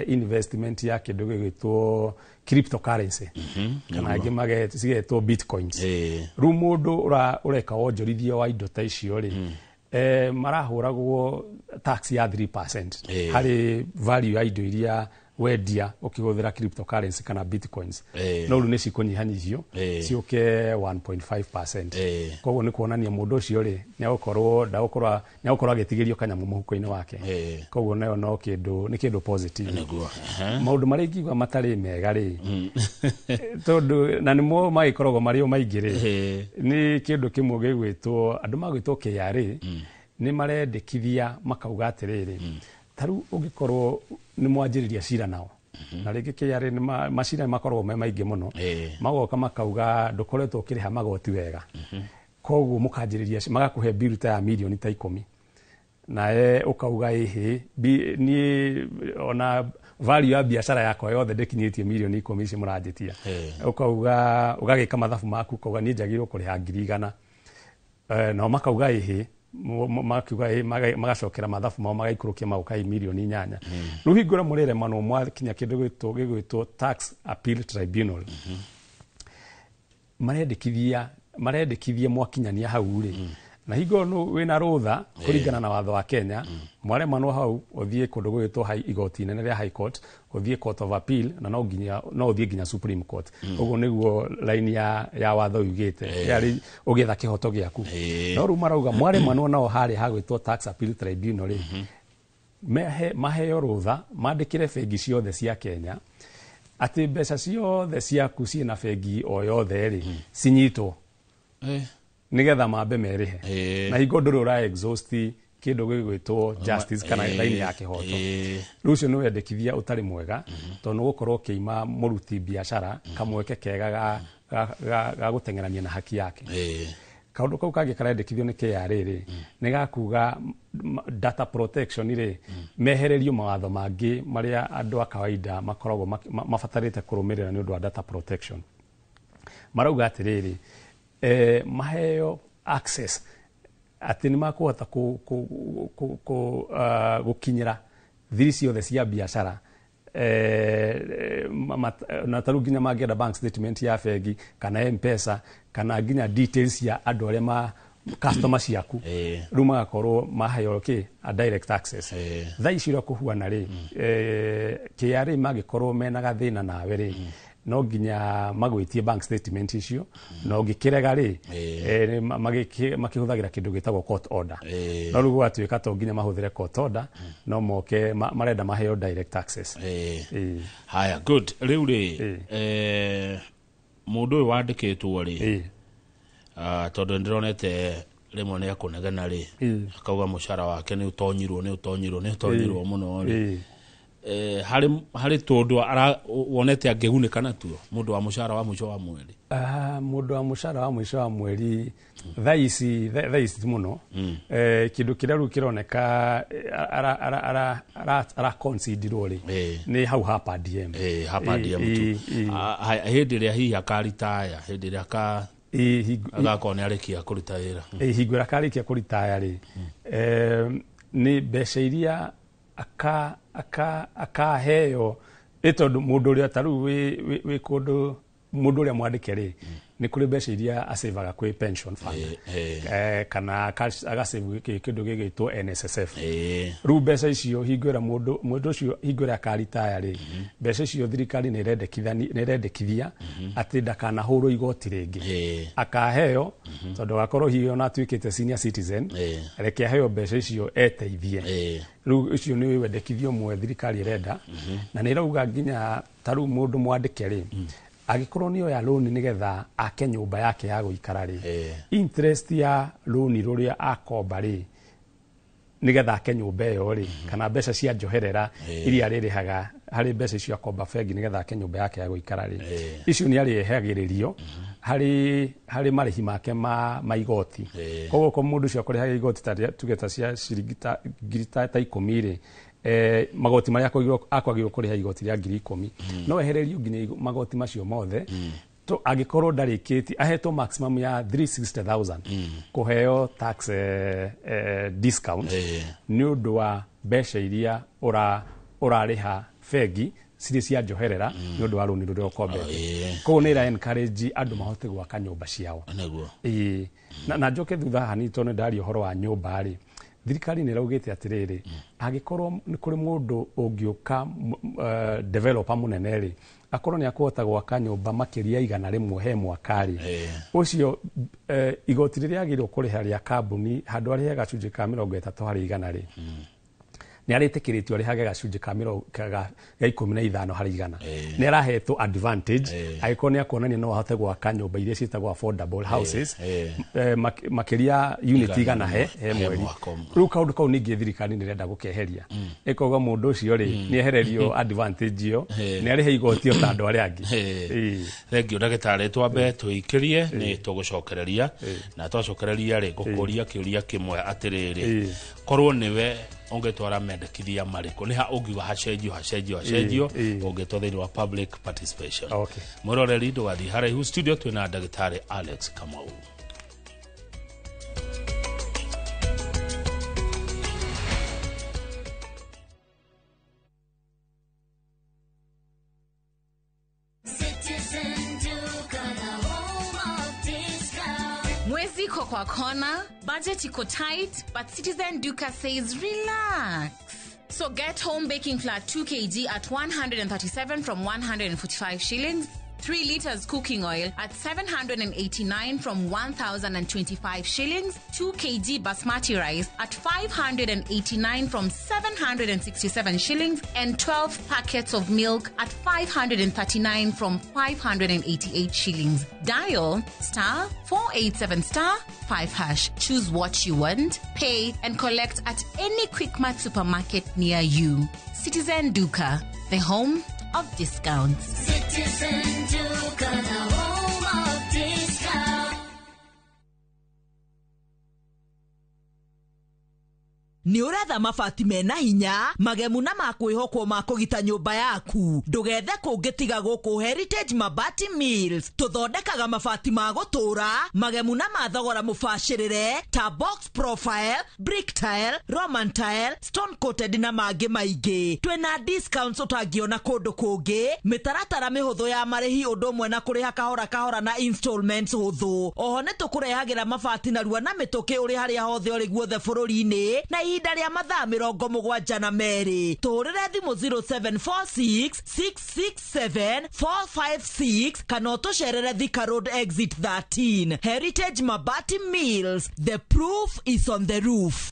investment ya kĩndũ gĩgwĩtwo cryptocurrency, kana angĩ cigetwo bitcoins. Rĩu mũndũ ũreka wonjorithia wa indo ta icio rĩ, marahũragwo tax ya 3% harĩ value ya indo iria wendia ũkĩhũthĩra cryptocurrency kana bitcoins. No rĩu nĩ cikũnyihanyihio ciũke 1.5%. Koguo nĩ kuonania mũndũ ũcio rĩ, nĩ egũkorwo ndagũkorwo, nĩ egũkorwo agĩtigĩrio kanyamũ mũhuko-inĩ wake. Koguo nayo no kĩndũ, nĩ kĩndũ positive. Maũndũ marĩa ingiuga matarĩ mega rĩ, tondũ na nĩmo magĩkoragwo marĩ o maingĩ rĩ, nĩ kĩndũ kĩmwe gĩgwĩtwo, andũ magwĩtwo KRA nĩ marendekithia makauga atĩrĩrĩ, ta rĩu ũngĩkorwo nĩ mwanjĩrĩria cira nao, na rĩngĩ KRA nĩ macira nĩ makoragwo me maingĩ mũno, magoka makauga ndũkoretwo ũkĩrĩha magoti wega, koguo mũkanjĩrĩria magakũhe biru ta ya mirioni ta 10, nawe ũkauga ĩhĩ, niĩ ona value ya biacara yakwa yothe ndĩkinyĩtie mirioni 10 ici mũranjĩtia. Ũkauga, ũgagĩka mathabu maku, ũkauga niĩ njagĩrĩirwo kũrĩha 100,000. Nao makauga ĩhĩ, makiuga ĩhĩ, magacokera mathabu mao, magaikũrũkia magoka ĩ mirioni 8. Rĩu hingo ĩrĩa mũrĩremanwo mwakinya kĩndũ gĩgwĩtwo tax appeal tribunal, marendekithia mwakinyania hau rĩ, na hingo ĩyo wĩna rũtha kũringana na watho wa Kenya, mwaremanwo hau ũthiĩ kũndũ gwĩtwo igoti inene rĩa High Court, ũthiĩ Court of Appeal, na no nginya no ũthiĩ nginya Supreme Court. Ũguo nĩguo line ya watho yugĩte, yarĩ ũgĩetha kĩhoto gĩaku. No rĩu marauga mwaremanwo nao harĩa hagwĩtwo tax appeal tribunal rĩ, maheo rũtha mandĩkĩre bengi ciothe cia Kenya atĩ mbeca ciothe ciaku ciĩna bengi o yothe rĩ, cinyitwo nigetha mambe merĩhe. Na hingo ndũrĩ ũra exhaust kĩndũ gĩgwĩtwo justice kana line ya kĩhoto. Rĩu ũcio nĩ wendekithia ũtarĩ mwega, tondũ nĩ ũgũkorwo ũkĩima mũruti biacara kamweke kega ga gũteng'erania na haki yake. Kaũndũ kau kangĩ karendekithio nĩ KRA rĩ, nĩ gakuga data protection rĩ, mehererio mawatho mangĩ marĩa andũ a kawaida makoragwo mabatarĩte kũrũmĩrĩra nĩ ũndũ wa data protection. Marauga atĩrĩrĩ, maheo access atĩ nĩ makũhota gũkinyĩra thiri ciothe cia biacara, na tarĩu nginya mangĩenda bank statement ya bengi kana Mpesa kana nginya details cia andũ arĩa ma customer ciaku, rĩu magakorwo maheo kĩ a direct access. Thaa ici ũrĩa kũhuana rĩ, KRA mangĩkorwo mena gathĩna nawe rĩ, no nginya magwĩtie bank statement icio, na ũngĩkĩrega rĩ, makĩhũthagĩra kĩndũ gĩtagwo court order. No rĩu gwatuĩka to nginya mahũthĩre court order, no moke marenda maheo direct access. Haya, good. Rĩu rĩ, mũndũ ũyũ wandĩkĩtwo rĩ, tondũ nĩndĩronete rĩmwe nĩ ekũnegena rĩ, akauga mũcara wake nĩ ũtonyirwo, nĩ ũtonyirwo, nĩ ũtonyirwo mũno rĩ. Harĩ tũndũ wonete angĩgunĩka natuo mũndũ wa mũcara wa mũico wa mweri? Mũndũ wa mũcara wa mũico wa mweri thaa ici ti mũno. Kĩndũ kĩrĩa rĩu kĩroneka araconsiderwo rĩ nĩ hau ha per diem. Ha per diem tu. Hĩndĩ ĩrĩa hihi akaritaya, hĩndĩ ĩrĩa agakorwo nĩ arĩkia kũruta wĩra. Hingo ĩrĩa akarĩkia kũritaya rĩ, nĩ mbeca iria akaheo ĩ tondũ mũndũ ũrĩa ta rĩu wĩ kũndũ mũndũ ũrĩa mwandĩke rĩ, nĩ kũrĩ mbeca iria acevaga kwĩ pension fund, kana agasave kĩndũ gĩgĩtwo NSSF. Rĩu mbeca icio hingo ĩrĩa mũndũ ũcio hingo ĩrĩa akaritaya rĩ, mbeca icio thirikari nĩ ĩrendekithia atĩ ndakanahũrwo igoti rĩngĩ. Akaheo tondũ agakorwo hihi ona atuĩkĩte senior citizen, reke aheo mbeca icio eteithie. Rĩu ũcio nĩ wendekithio ũmwe thirikari ĩrenda, na nĩ ĩrauga nginya ta rĩu mũndũ mwandĩke rĩ, angĩkorwo nĩ oya loan nĩgetha ake nyũmba yake ya gũikara rĩ, interest ya loan rũrĩa akomba rĩ nĩgetha ake nyũmba ĩyo rĩ, kana mbeca cia njoherera iria arĩrĩhaga harĩ mbeca icio akomba bengi nĩgetha ake nyũmba yake ya gũikara rĩ, icio nĩ arĩehagĩrĩrio harĩ marĩhi make ma igoti. Koguo ko mũndũ ũcio akũrĩhaga igoti ta tuge ta cia ciringi ta ngiri ta 10 rĩ, magoti marĩa akwagĩrĩirwo kũrĩha igoti rĩa ngiri 10, no ehererio nginya magoti macio mothe. To angĩkorwo ndarĩkĩtie ahetwo maximum ya 360,000 kũheo tax discount nĩ ũndũ wa mbeca iria ũrarĩha bengi cirĩ cia njoherera nĩ ũndũ wa rũni rũrĩa ũkombete. Koguo nĩ ĩra encourage andũ mahote gwaka nyũmba ciao. Na njoke thutha hanini tondũ nĩ ndaria ũhoro wa nyũmba rĩ, thirikari nĩ ĩraugĩte atĩrĩrĩ, angĩkorwo nĩ kũrĩ mũndũ ũngĩũka developer mũnene rĩ, akorwo nĩ akũhota gwaka nyũmba makĩria 100 he mwaka rĩ, ũcio igoti rĩrĩa agĩrĩirwo kũrĩha rĩa kambuni handũ arĩhe gacunjĩ ka 30 harĩ igana rĩ, nĩ arĩtĩkĩrĩtio arĩhage gacunjĩ ka 15 harĩ igana. Nĩ arahetwo advantage angĩkorwo nĩ akuonania no ahote gwaka nyũmba iria ciĩtagwo affordable houses makĩria unit 100 he mweri. Rĩu kaũndũ kau ningĩ thirikari nĩ ĩrenda gũkeheria, ĩkauga mũndũ ũcio rĩ nĩ ehererio advantage ĩyo, nĩ arĩhe igoti o ta andũ arĩa angĩ. Thengiũ ndagĩtarĩ, twambe tũikĩrie nĩ tũgũcokereria, na twacokereria rĩ ngũkũria kĩũria kĩmwe atĩrĩrĩ, korwo nĩwe ũngĩtwara mendekithia marĩkũ, nĩ ha ũngiuga hacenjio ũngĩtwo thĩinĩ wa public participation? Mwĩroreri ndũgathiĩ haraihu, studio twĩna ndagĩtarĩ Alex Kamau. Mwezi iko kwa kona, budget iko tight, but Citizen Duka says relax. So get home baking flour 2 kg at 137 from 145 shillings, 3 liters cooking oil at 789 from 1,025 shillings, 2 kg basmati rice at 589 from 767 shillings, and 12 packets of milk at 539 from 588 shillings. Dial *487*5#. Choose what you want, pay, and collect at any Quickmart supermarket near you. Citizen Duka, the home of discounts. Citizen Duka, the home of discounts. Nĩ ũretha mabati mena hinya magemu na makwĩhokwo ma kũgita nyũmba yaku, ndũgethe kũngĩ tiga gũkũ Heritage Mabati Mills. Tũthondekaga mabati ma gũtũũra magemu na ma thogora mũbacĩrĩre ta box profile, brick tile, roman tile, stone coated na mangĩ maingĩ. Twĩna discounts ũtangĩona kũndũ kũngĩ, mĩtaratara mĩhũthũ ya marĩhi ũndũ ũmwe na kũrĩha kahora kahora na installments hũthũ. Oho nĩ tũkũrehagĩra mabati narua na mĩtũkĩ ũrĩ harĩa hothe ũrĩ guothe bũrũri-inĩ na ihinda rĩa mathaa 72. Tũhũrĩre thimũ 0746 667 456 kana ũtũcerere Thika Road exit 13. Heritage Mabati Mills, the proof is on the roof.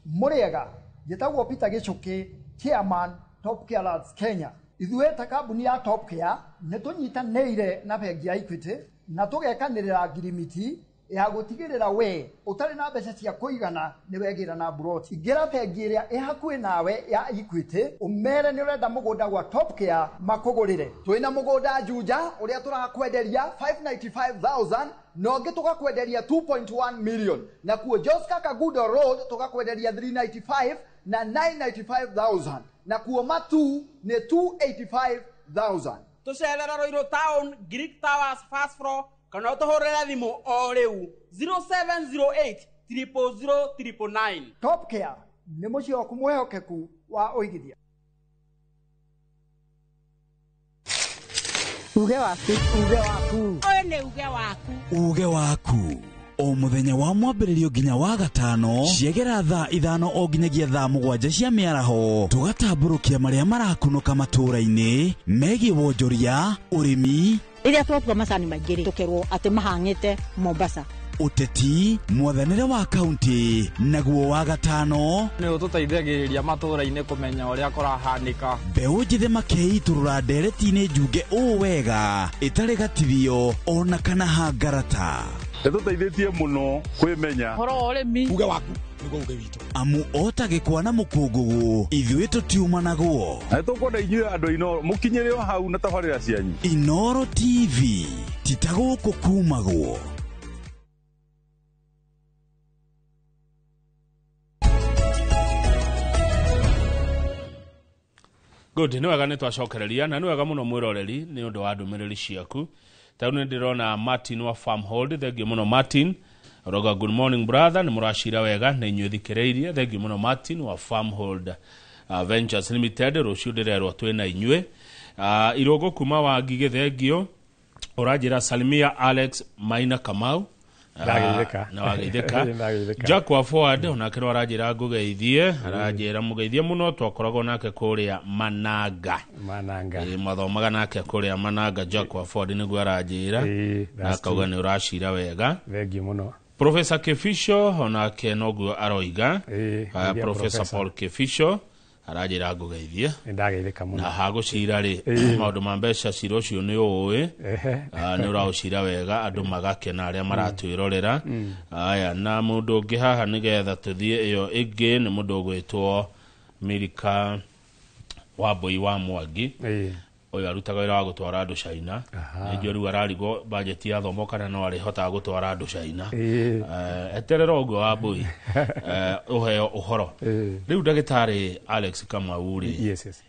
Mũrĩega, njĩtagwo Peter Gĩchũkĩ, chairman Top Care Lads Kenya. Ithuĩ ta kambuni ya Top Care nĩ tũnyitanĩire na bengi ya Equity na tũgekanĩrĩra ngirimiti Ya gũtigĩrĩra we ũtarĩ na mbeca cia kũigana nĩ wegĩra na mburoti. Ingĩra bengi ĩrĩa ĩ hakuhĩ nawe ya Equity, ũmere nĩ ũrenda mũgũnda gwa Top Care makũgũrĩre. Twĩna mũgũnda Juja ũrĩa tũrakwenderia 595,000 na ũngĩ tũgakwenderia 2.1 million, nakuo Joska Kagudo Road tũgakwenderia 395 na 995,000, nakuo Matu nĩ 285,000. Tũcerera Ruiru Town, Greek Towers, first floor, kana ũtũhũrĩre thimũ o rĩu 0708 000 999. Top Care nĩ mũciĩ waku mwĩhokeku wa ũigithia. Uge waku. Uge waku. Ũyũ nĩ uge waku. Uge waku o muthenya wa mwambĩrĩrio nginya wa gatano ciegera thaa 5 o nginyagia thaa 7 cia mĩaraho, tũgatambũrũkia marĩa marakunũka matũũra-inĩ megiĩ wonjoria, ũrĩmi, rĩrĩa twatua macani maingĩ rĩ, tũkerwo atĩ mahang'ĩte Mombasa, ũteti, mwathanĩre wa kaunti, naguo wa gatano nĩ ũtũteithagĩrĩria matũũra-inĩ kũmenya ũrĩa kũrahanĩka. Mbeũ njĩthĩ makeitũrũra ndereti-inĩ njunge ũũ wega ĩtarĩ gatithio ona kana hangarata. Ĩtũteithĩtie mũno kwĩmenya ũhoro wa ũrĩmi. Uge waku nĩguo uge witũ. Amu ota gĩkwa na mũkũngũgũ ithuĩ tũtiumanagwo. Na nĩtũkwenda inyuĩ andũ Inooro mũkinyĩre o hau na tabarĩra cianyu. Inooro TV ti ta gũkũ kumagwo. Good, nĩ wega nĩ twacokereria na nĩ wega mũno mwĩroreri nĩ ũndũ wa ndũmĩrĩri ciaku. Ta rĩu nĩ ndĩrona Martin wa Farmhold, thengiũ mũno Martin. Roga, good morning brother, nĩ mũracira wega na inyuĩ thikĩrĩirie. Thengiũ mũno Martin wa Farmhold Ventures Limited, rũciũ ndĩrerwo twĩ na inyuĩ. Irũngũ kuma wa Ngigĩ, thengiũ. Ũranjĩra salimia Alex Maina Kamau. Ndageithĩka. Na wageithĩka. Ndageithĩka. Jack wa Forward onake no aranjĩra ngũgeithie, aranjĩra mũgeithie mũno, twakoragwo nake kũrĩa Mananga. Mananga. Mathomaga nake kũrĩa Mananga, Jack wa Forward nĩguo aranjĩra. Na akauga nĩ ũracira wega. Thengiũ mũno. Professor Kefisho onake noguo aroiga. Professor Paul Kefisho aranjĩra ngũgeithie. Nĩndageithĩka mũno. Na hagũcira rĩ, maũndũ ma mbeca cira ũcio nĩ ũĩ, nĩ ũraũcira wega, andũ magakena arĩa maratwĩrorera. Aya, na mũndũ ũngĩ haha nĩgetha tũthiĩ ĩyo ĩngĩ nĩ mũndũ ũgwĩtwo Milika Wambui wa Mwangi. Ũyũ arutaga wĩra wa gũtwara andũ China. Nĩnjũĩ rĩu ararigwo bajeti ya thomo kana no arĩhotaga gũtwara andũ China. Eterera ũguo Wambui, ũheo ũhoro. Rĩu ndagĩtarĩ Alex Kamau rĩ, yes, yes,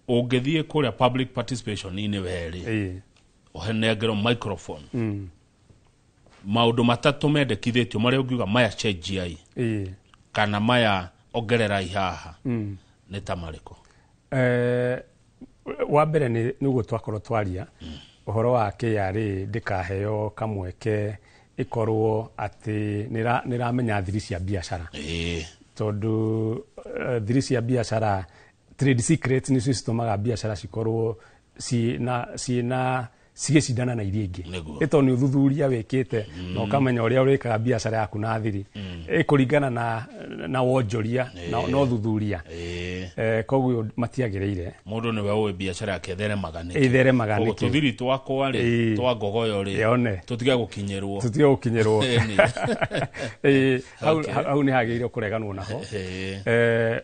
ũngĩthiĩ kũrĩa public participation-inĩ werĩ, ũhenengerwo microphone, maũndũ matatũ mendekithĩtio marĩa ũngiuga maya cenjiai kana maya ongererai haha, nĩ ta marĩkũ? Wa mbere nĩ nĩguo twakorwo twaria ũhoro wa KRA ndĩkaheo kamweke ĩkorwo atĩ nĩramenya thiri cia biacara, tondũ thiri cia biacara, trade secrets nĩcio citũmaga biacara cikorwo ciĩna cigĩcindana na iria ingĩ. Nĩ tondũ nĩ ũthuthuria wĩkĩte na ũkamenya ũrĩa ũrĩkaga biacara yaku na thiri ĩkũringana na wonjoria na ũthuthuria. Koguo matiagĩrĩire. Mũndũ nĩwe ũĩ biacara yake ĩtheremaga nĩkĩ. Ĩtheremaga nĩkĩ. Koguo tũthiri twakwa rĩ, twa ngogoyo rĩ, tũtige gũkinyĩrwo. Tũtige gũkinyĩrwo. Hau nĩ hagĩrĩire kũreganwo naho.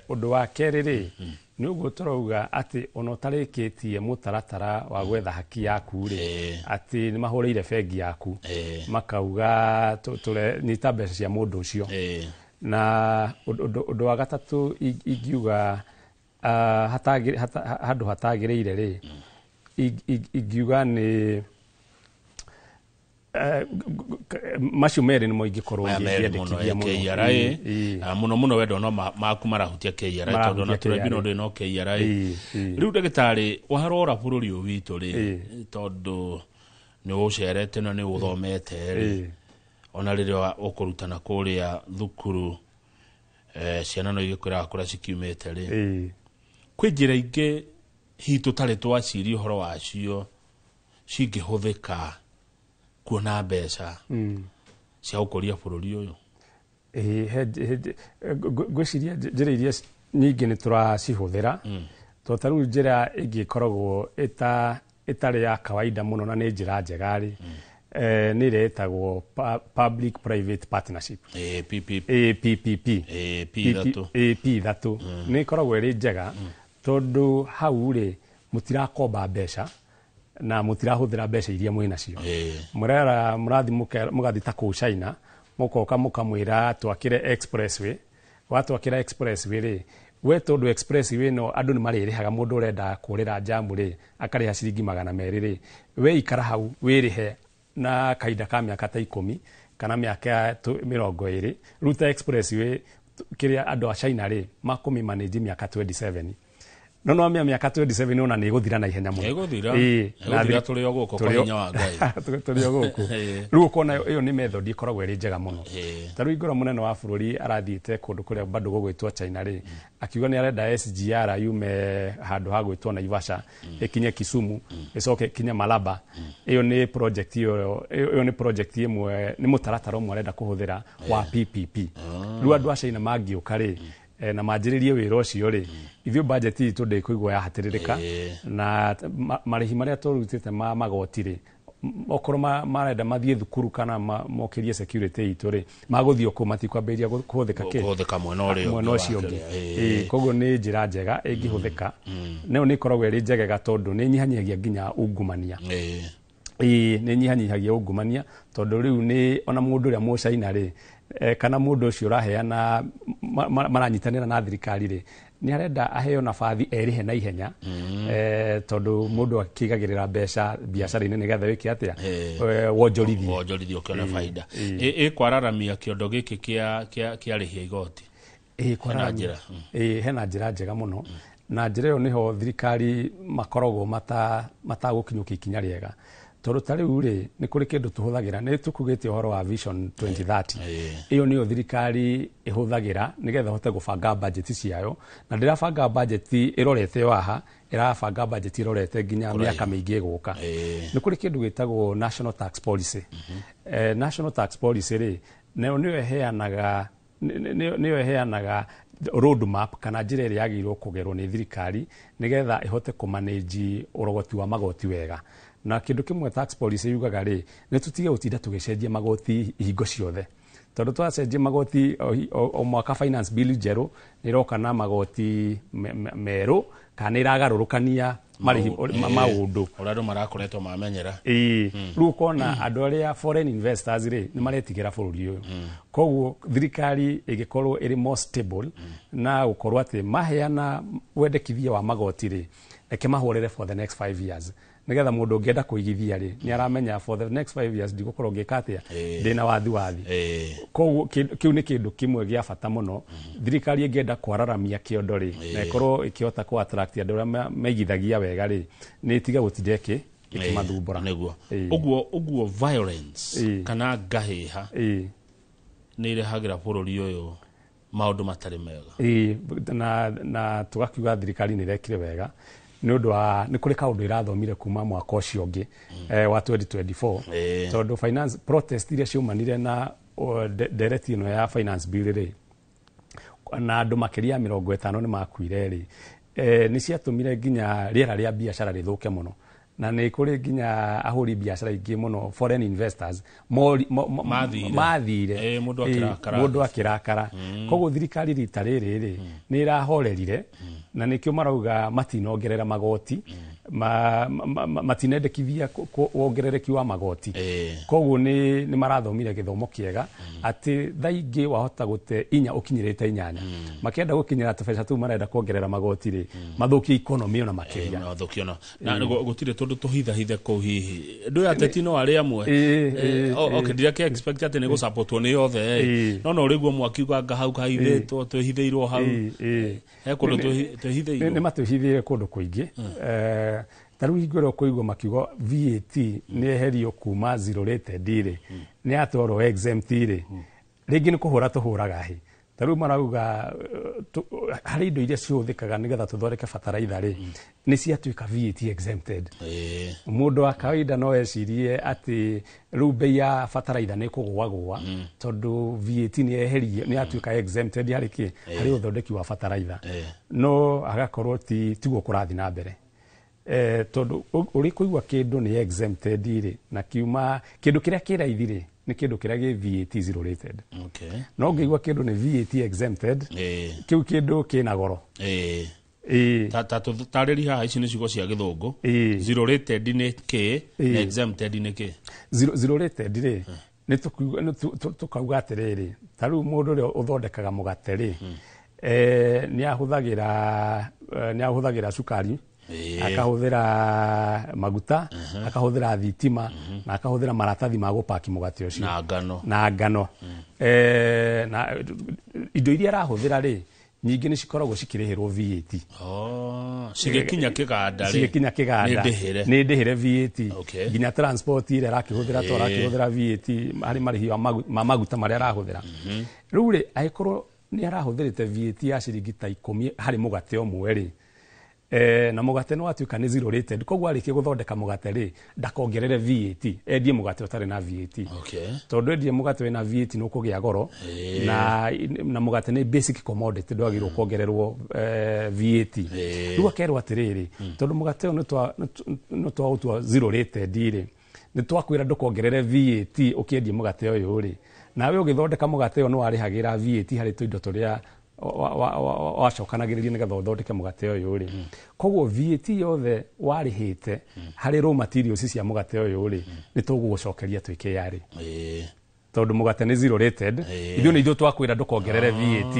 Ũndũ wa kerĩ rĩ, nĩ ũguo tũrauga atĩ ona ũtarĩkĩtie mũtaratara wa gwetha haki yaku rĩ, atĩ nĩ mahũrĩire bengi yaku makauga nyita mbeca cia mũndũ ũcio. Na ũndũ wa gatatũ ingiuga handũ hatagĩrĩire rĩ, ingiuga nĩ macio merĩ nĩmo ingĩkorwo ngĩendekithia mũno. KRA mũno mũno wendo no maku marahutia KRA tondũ na tribunal ndĩ no KRA. Rĩu ndagĩtarĩ warora bũrũri ũyũ witũ rĩ, tondũ nĩ ũcerete na nĩ ũthomete rĩ, ona rĩrĩa ũkũrutana kũrĩa thukuru ciana no igĩkwĩraga kũrĩa cikiumĩte rĩ, kwĩ njĩra ingĩ hihi tũtarĩ twaciria ũhoro wacio cingĩhũthĩka kuona mbeca cia gũkũria bũrũri ũyũ? Ngwĩciria njĩra iria nyingĩ nĩ tũracihũthĩra, tondũ ta rĩu njĩra ĩngĩ ĩkoragwo ĩtarĩ ya kawaida mũno na nĩ njĩra njega rĩ, Nĩ ĩrĩa ĩtagwo public private partnership. PPP. PPP. P ithatũ. P ithatũ nĩ ĩkoragwo ĩrĩ njega tondũ hau rĩ mũtirakomba mbeca na mũtirahũthĩra mbeca iria mwĩ nacio. Mũrera mũrathi mũgathi ta kũu China, mũkoka mũkamwĩra twakĩre expressway. Watwakĩra expressway rĩ, we tondũ expressway ĩno andũ nĩ marĩrĩhaga, mũndũ ũrenda kũrĩra jamu rĩ akarĩha ciringi 200 rĩ, we ikara hau wĩrĩhe na kahinda ka mĩaka ta 10 kana mĩaka 20. Ruta expressway kĩrĩa andũ a China rĩ makũmĩmanage mĩaka 27, no no mĩaka 27 ona nĩ ĩgũthira na ihenya mũno. Ĩgũthira. Ĩĩ, na Ĩgũthira tũrĩ o gũkũ kwa hinya wa Ngai. Tũrĩ o gũkũ. Rĩu ũkona ĩyo nĩ method ĩkoragwo ĩrĩ njega mũno. Ta rĩu ingĩrora mũnene wa bũrũri arathiĩte kũndũ kũrĩa bado gũgwĩtwo China rĩ, akiuga nĩ arenda SGR yume handũ ha gwĩtwo Naivasha ĩkinye Kisumu, ĩcoke ĩkinye Malaba. Ĩyo nĩ project, ĩyo nĩ project ĩmwe, nĩ mũtaratara ũmwe arenda kũhũthĩra wa PPP. Rĩu andũ a China mangĩũka rĩ na manjĩrĩrie wĩra ũcio rĩ, ithuĩ budget itũ ndĩkũigua yahatĩrĩrĩka, na marĩhi marĩa tũrutĩte ma magoti rĩ, okorwo marenda mathiĩ thukuru kana mokĩrie security itũ rĩ, magũthiĩ o kũu, matikwambĩrĩria kũhũthĩka kĩ Kũhũthĩka mwena ũrĩa mwena ũngĩ ũcio wa ũngĩ. kĩrĩa. Koguo nĩ njĩra njega ĩngĩhũthĩka, nayo nĩ ĩkoragwo ĩrĩ njegega tondũ nĩ ĩnyihanyihagia nginya ungumania. Ĩĩ, nĩ nyihanyihagia ungumania tondũ rĩu nĩ ona mũndũ ũrĩa mũcaina rĩ, kana mũndũ ũcio ũraheana maranyitanĩra na thirikari rĩ, nĩ arenda aheo nabathi erĩhe na ihenya, tondũ mũndũ akĩigagĩrĩra mbeca biacara-inĩ nĩgetha wĩke atĩa? Wonjorithie. Wonjorithie ũkĩone baida. Ĩkwararamia kĩondo gĩkĩ kĩa arĩhi a igoti. Ĩĩ, kwararamia. Njĩra. Ĩĩ, hena njĩra njega mũno, na njĩra ĩyo nĩho thirikari makoragwo matagũkinyũkia ikinya rĩega, tondũ ta rĩu rĩ nĩ kũrĩ kĩndũ tũhũthagĩra, nĩ tũkugĩte ũhoro wa Vision 2030. Ĩyo nĩyo thirikari ĩhũthagĩra nĩgetha ĩhote gũbanga bajeti ciayo, na ndĩrabanga bajeti ĩrorete o haha, ĩrabanga bajeti ĩrorete nginya mĩaka mĩingĩ ĩgũka. Nĩ kũrĩ kĩndũ gĩtagwo national tax policy. National tax policy rĩ, nayo nĩyo ĩheanaga nĩyo ĩheanaga road map kana njĩra ĩrĩa yagĩrĩirwo kũgerwo nĩ thirikari nĩgetha ĩhote kũmanage ũrogoti wa magoti wega. Na kĩndũ kĩmwe tax policy yugaga rĩ, nĩ tũtige gũtinda tũgĩcenjia magoti hingo ciothe, tondũ twacenjia magoti o mwaka, finance bill njerũ nĩ ĩroka na magoti merũ kana nĩ ĩragarũrũkania marĩhi maũndũ ũrĩa andũ marakoretwo mamenyera. Ĩĩ, rĩu ũkona andũ arĩa foreign investors rĩ nĩ maretigĩra bũrũri ũyũ. Koguo thirikari ĩgĩkorwo ĩrĩ more stable na gũkorwo atĩ maheana wendekithia wa magoti rĩ, reke mahũrĩre for the next 5 years, nĩgetha mũndũ ũngĩenda kũigithia rĩ nĩ aramenya for the next 5 years ndigũkorwo ngĩka atĩa, ndĩna wathi wathi. Koguo kĩu nĩ kĩndũ kĩmwe gĩa bata mũno thirikari ĩngĩenda kwararamia kĩondo rĩ na ĩkorwo ĩkĩhota kũ attract andũ arĩa maigithagia wega rĩ, nĩ ĩtige gũtinda ĩkĩmathumbũra. Nĩguo. Ũguo violence kana ngahĩha nĩ irehagĩra bũrũri ũyũ maũndũ matarĩ mega. Ĩĩ, na tũgakiuga thirikari nĩ ĩrekire wega nĩ ũndũ wa nĩ kũrĩ kaũndũ ĩrathomire kuma mwaka ũcio ũngĩ wa 2024, tondũ finance protest iria ciaumanire na ndereti ĩno ya finance bill rĩ, na andũ makĩria ya 50 nĩ makuire rĩ, nĩ ciatũmire nginya rĩera rĩa biacara rĩthũke mũno, na nĩ kũrĩ nginya ahũri biacara aingĩ mũno, foreign investors Mathire. Mathire. Mũndũ akĩrakara. Mũndũ akĩrakara. Koguo thirikari rita rĩrĩ rĩ nĩ ĩrahorerire, na nĩkĩo marauga matinongerera magoti, matinendekithia wongerereki wa magoti. Koguo nĩ marathomire gĩthomo kĩega atĩ thaa ingĩ wahota gũte inya ũkinyĩrĩte inyanya, makĩenda gũkinyĩra tũbeca tũu marenda kuongerera magoti rĩ, mathũkie economy ona makĩria. Mathũkio na gũtirĩ tũndũ tũhithahithe kũu hihi ndũ ateti no arĩ amwe. Okay, ndirake expect atĩ nĩ gũsupportwo nĩ othe, no rĩguo mwakiuga anga hau kahithĩtwo twĩhithĩirwo hau. He kũndũ twĩhithĩirwo. Nĩ matwĩhithĩire kũndũ kũingĩ. Ta rĩu hingo ĩrĩa ũkũigua makiuga VAT nĩ eherio kuma zero rated rĩ, nĩ yatwarwo exempt rĩ, rĩngĩ nĩ kũhũra tũhũraga hĩ. Ta rĩu marauga harĩ indo iria cihũthĩkaga nĩgetha tũthondeke bataraitha rĩ, nĩ ciatuĩka VAT exempted. Mũndũ wa kawaida no ecirie atĩ rĩu bei ya bataraitha nĩ kũgũagũa tondũ VAT nĩ yeherio, nĩ yatuĩka exempted harĩ kĩ, harĩ ũthondeki wa bataraitha, no agakorwo ti tiguo kũrathiĩ na mbere. Tondũ ũrĩ kũigua kĩndũ nĩ exempted rĩ, na kiuma kĩndũ kĩrĩa kĩ raithi rĩ, nĩ kĩndũ kĩrĩa gĩ VAT zero rated. No ũngĩigua kĩndũ nĩ VAT exempted, kĩu kĩndũ kĩna goro. Ta tũtarĩri haha, ici nĩ ciugo cia gĩthũngũ. Zero rated nĩ kĩ na exempted nĩ kĩ? Zero rated rĩ, nĩ tũkauga atĩrĩrĩ, ta rĩu mũndũ ũrĩa ũthondekaga mũgate rĩ, nĩ ahũthagĩra cukari, akahũthĩra maguta, akahũthĩra thitima, na akahũthĩra maratathi ma gũpaki mũgate ũcio. Na ngano. Na ngano. Na indo iria arahũthĩra rĩ, nyingĩ nĩ cikoragwo cikĩrĩhĩrwo VAT. Oh, cigĩkinya kĩganda rĩ, cigĩkinya kĩganda nĩ ndĩhĩre. Nĩ ndĩhĩre VAT. Nginya transport ĩrĩa arakĩhũthĩra, to arakĩhũthĩra VAT harĩ marĩhi ma maguta marĩa arahũthĩra. Rĩu rĩ, angĩkorwo nĩ arahũthĩrĩte VAT ya ciringi ta 10 harĩ mũgate ũmwe rĩ, na mũgate nĩ watuĩka nĩ zero rated, koguo arĩkia gũthondeka mũgate rĩ, ndakongerere VAT, endie mũgate ũtarĩ na VAT. Tondũ endie mũgate wĩna VAT nĩ ũkũgĩa goro. Na mũgate nĩ basic commodity, ndwagĩrĩirwo kuongererwo VAT. Rĩu akerwo atĩrĩrĩ, tondũ mũgate ũyũ nĩ twaũtua zero rated rĩ, nĩ twakwĩra ndũkongerere VAT ũkĩendia mũgate ũyũ rĩ, nawe ũgĩthondeka mũgate ũyũ nĩ warĩhagĩra VAT harĩ tũindo tũrĩa wacokanagĩrĩria nĩgetha ũthondeke mũgate ũyũ rĩ. Koguo VAT yothe warĩhĩte harĩ raw materials cia mũgate ũyũ rĩ, nĩ tũgũgũcokeria twĩ KRA, tondũ mũgate nĩ zero rated. Ithuĩ nĩ ithuĩ twakwĩra ndũkongerere VAT.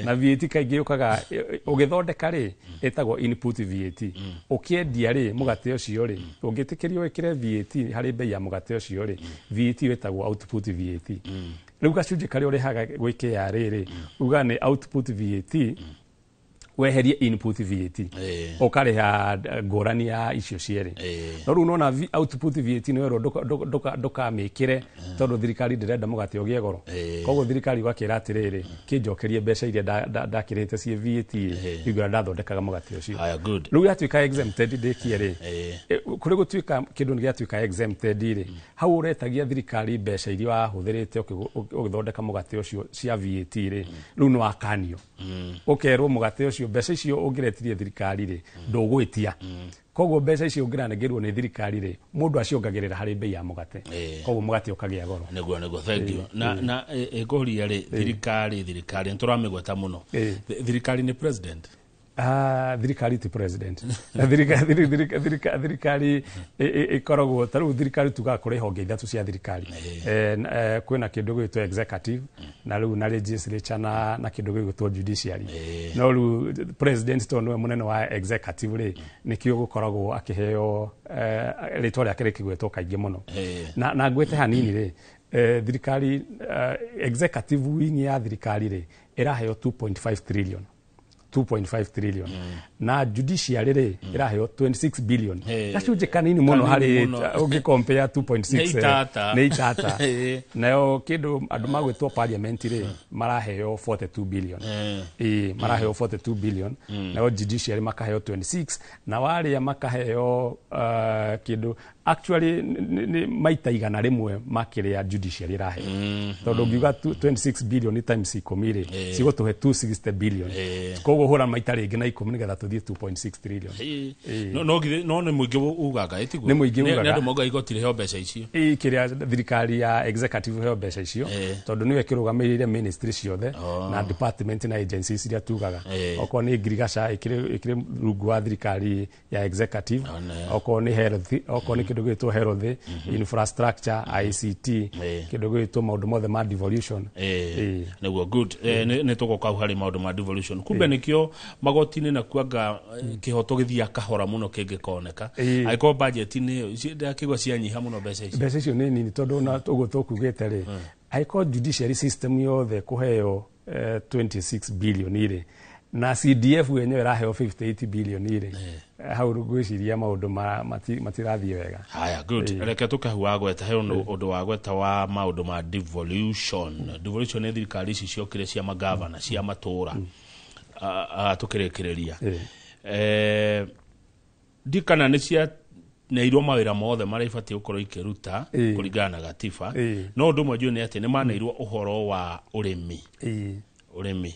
Na VAT kaingĩ yũkaga ũgĩthondeka rĩ, ĩtagwo input VAT. Ũkĩendia rĩ, mũgate ũcio rĩ, ũngĩtĩkĩrio wĩkĩre VAT harĩ bei ya mũgate ũcio rĩ, VAT ĩtagwo output VAT. Rĩu gacunjĩ karĩa ũrĩhaga gwĩ KRA rĩ, uga nĩ output VAT weherie input VAT, ũkarĩha ngũrani ya icio cierĩ. No rĩu nona output VAT nĩ werwo ndũkamĩkĩre, tondũ thirikari ndĩrenda mũgate ũgĩe goro. Koguo thirikari ũgakĩra atĩrĩrĩ, kĩnjokerie mbeca iria ndakĩrĩte ciĩ VAT hingo ĩrĩa ndathondekaga mũgate ũcio. Haya, good. Rĩu yatuĩka exempted, ndĩkie rĩ, kũrĩ gũtuĩka kĩndũ nĩ gĩatuĩka exempted rĩ, hau ũretagia thirikari mbeca iria wahũthĩrĩte ũgĩthondeka mũgate ũcio cia VAT rĩ, rĩu nĩ wakanio, ũkerwo mũgate ũcio, mbeca icio ũngĩretirie thirikari rĩ, ndũgwĩtia. Koguo mbeca icio ũngĩranengerwo nĩ thirikari rĩ, mũndũ aciongagĩrĩra harĩ bei ya mũgate, koguo mũgate ũkagĩa goro. Nĩguo, thank you. Na ngũria rĩ, thirikari nĩ tũramĩgweta mũno. Thirikari nĩ president? Ah, thirikari ti president. Thirikari ĩkoragwo ta rĩu thirikari tugaga kũrĩ honge ithatũ cia thirikari. Kwĩna kĩndũ gĩgwĩtwo executive, na rĩu na legislature, na kĩndũ gĩgwĩtwo judiciary. No rĩu president, tondũ nĩwe mũnene wa executive rĩ, nĩkĩo gũkoragwo akĩheo rĩtwa rĩake rĩkĩgwetwo kaingĩ mũno. Na ngwĩte hanini rĩ, thirikari, executive wing ya thirikari rĩ, ĩraheo 2.5 trillion, 2.5 trillion, na judiciary rĩ, ĩraheo 26 billion. Gacunjĩ kanini mũno Kanini harĩ mũno. ũngĩ-compare 2.6. Nĩ itata. Nĩ itata. Nayo kĩndũ andũ magwĩtwo parliament rĩ, maraheo 42 billion. Ĩĩ, maraheo 42 billion, nayo judiciary makaheo 26, na warĩa makaheo kĩndũ actually nĩ maita 100 makĩrĩa judiciary ĩraheo, tondũ ũngiuga 26 billion times 10 rĩ, cigũtũhe 260 billion. Koguo hũra maita rĩngĩ na 10 nĩgetha tũthiĩ 2.6 trillion. No nĩ mũingĩ ugaga, ĩtiguo? Nĩ mũingĩ Nĩ ugaga. andũ maugaga igoti rĩheo mbeca icio. Ĩ, kĩrĩa thirikari ya executive heo mbeca icio, tondũ nĩyo ĩkĩrũgamĩrĩire ministry ciothe na department na agencies iria tugaga. Okorwo nĩ ngirigaca, ĩkĩrĩ rungu wa thirikari ya executive. Okorwo nĩ health, okorwo nĩ kĩndũ gĩgwĩtwo health infrastructure, ICT, kĩndũ gĩgwĩtwo maũndũ mothe ma devolution. Nĩguo, good. Nĩ tũgoka hau harĩ maũndũ ma devolution. Kumbe nĩkĩo magoti-inĩ na kuanga kĩhoto gĩthiaga kahora mũno kĩngĩkoneka, angĩkorwo budget-inĩ ĩyo ndakĩigua cianyiha mũno mbeca icio. Mbeca icio nĩ nini, tondũ na ũguo tũkugĩte rĩ, angĩkorwo judiciary system yothe kũheo 26 billion rĩ, na CDF yenyewe ĩraheo 58 billion rĩ, hau ngwĩciria maũndũ matirathiĩ wega. Haya, good. Reke tũke wagweta he ũndũ wagweta wa maũndũ ma devolution. Devolution nĩ thirikari ici ciokire cia magavana, cia matũra. Tũkĩrĩkĩrĩria, ndikana nĩ cia neirwo mawĩra mothe marĩa ibatiĩ gũkorwo ikĩruta kũringana na gatiba. No ũndũ ũmwe njũĩ nĩ atĩ nĩ maneirwo ũhoro wa ũrĩmi. Ũrĩmi.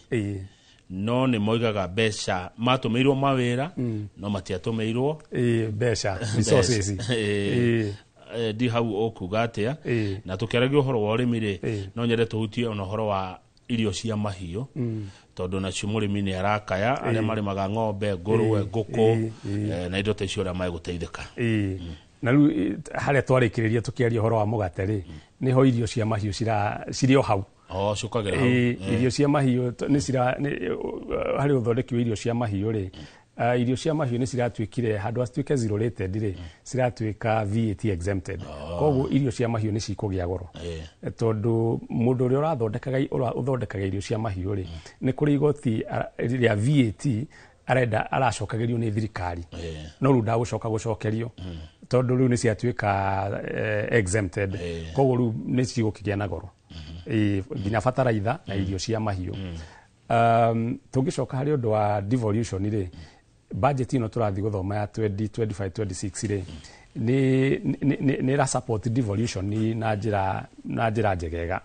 No nĩ moigaga mbeca matũmĩirwo mawĩra, no matiatũmĩirwo mbeca, resources. Ndi hau ũkuga atĩa? Na tũkĩaragia ũhoro wa ũrĩmi rĩ, no nyende tũhutie ona ũhoro wa irio cia mahiũ, tondũ nacio mũrĩmi nĩ arakaya, arĩa marĩmaga ng'ombe, ngũrwe, ngũkũ na indo ta icio, ũrĩa megũteithĩka. Na rĩu harĩa twarĩkĩrĩria tũkĩaria ũhoro wa mũgate rĩ, nĩho irio cia mahiũ cirĩ o hau. O cukagĩra hau. Irio cia mahiũ nĩ cira harĩ ũthondeki wa irio cia mahiũ rĩ, irio cia mahiũ nĩ ciratuĩkire, handũ ha cituĩke zero rated rĩ, ciratuĩka VAT exempted. Koguo irio cia mahiũ nĩ cikũgĩa goro, tondũ mũndũ ũrĩa ũrathondekaga, ũthondekaga irio cia mahiũ rĩ, nĩ kũrĩ igoti rĩa VAT arenda aracokagĩrio nĩ thirikari, no rĩu ndagũcoka gũcokerio, tondũ rĩu nĩ ciatuĩka exempted. Koguo rĩu nĩ cigũkĩgĩa na goro, nginya bataraitha na irio cia mahiũ. Tũngĩcoka harĩ ũndũ wa devolution rĩ, budget ĩno tũrathiĩ gũthoma ya 2025 26 rĩ, nĩ ĩra support devolution na njĩra njegega,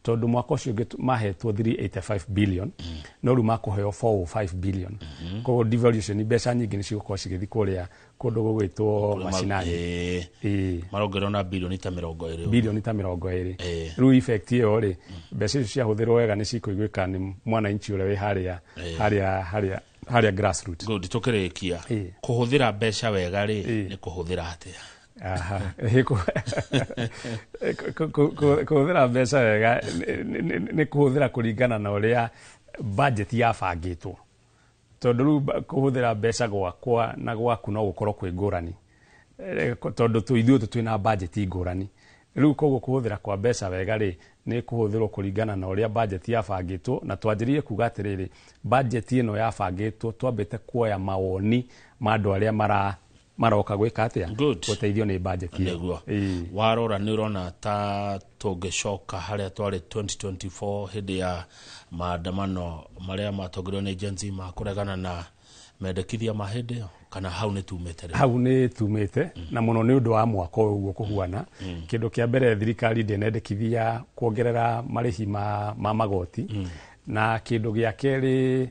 tondũ mwaka ũcio ũngĩ mahetwo 385 billion, no rĩu makũheo 405 billion. Koguo devolution, mbeca nyingĩ nĩ cigũkorwo cigĩthiĩ kũrĩa kũndũ gũgwĩtwo macinani. Marongererwo na bilioni ta 20. Bilioni ta 20. Rĩu effect ĩyo rĩ, mbeca icio ciahũthĩrwo wega nĩ cikũiguĩka nĩ mwananchi ũrĩa wĩ harĩa grassroot. Good, tũkĩrĩkia, kũhũthĩra mbeca wega rĩ, nĩ kũhũthĩra atĩa? Aha. Kũhũthĩra mbeca wega nĩ kũhũthĩra kũringana na ũrĩa budget yabangĩtwo, tondũ rĩu kũhũthĩra mbeca gwakwa na gwaku no gũkorwo kwĩ ngũrani, tondũ ithuĩ twĩna budget ngũrani. Rĩu koguo kũhũthĩra kwa mbeca wega rĩ, nĩ kũhũthĩrwo kũringana na ũrĩa budget yabangĩtwo. Na twanjĩrĩire kuga atĩrĩrĩ, budget ĩno yabangĩtwo twambĩte kuoya mawoni ma andũ arĩa maroka gwĩka atĩa, gũteithio nĩ budget ĩyo. Nĩguo warora, nĩ ũrona ta tũngĩcoka harĩa twarĩ 2024, hĩndĩ ya maandamano marĩa matongorio nĩ Gen Z ma kũregana na mendekithia ma hĩndĩ ĩyo, kana hau nĩ tumĩte rĩu? Hau nĩ tumĩte, na mũno nĩ ũndũ wa mwaka ũyũ ũguo kũhuana. Kĩndũ kĩa mbere, thirikari ndĩnendekithia kuongerera marĩhi ma magoti, na kĩndũ gĩa kerĩ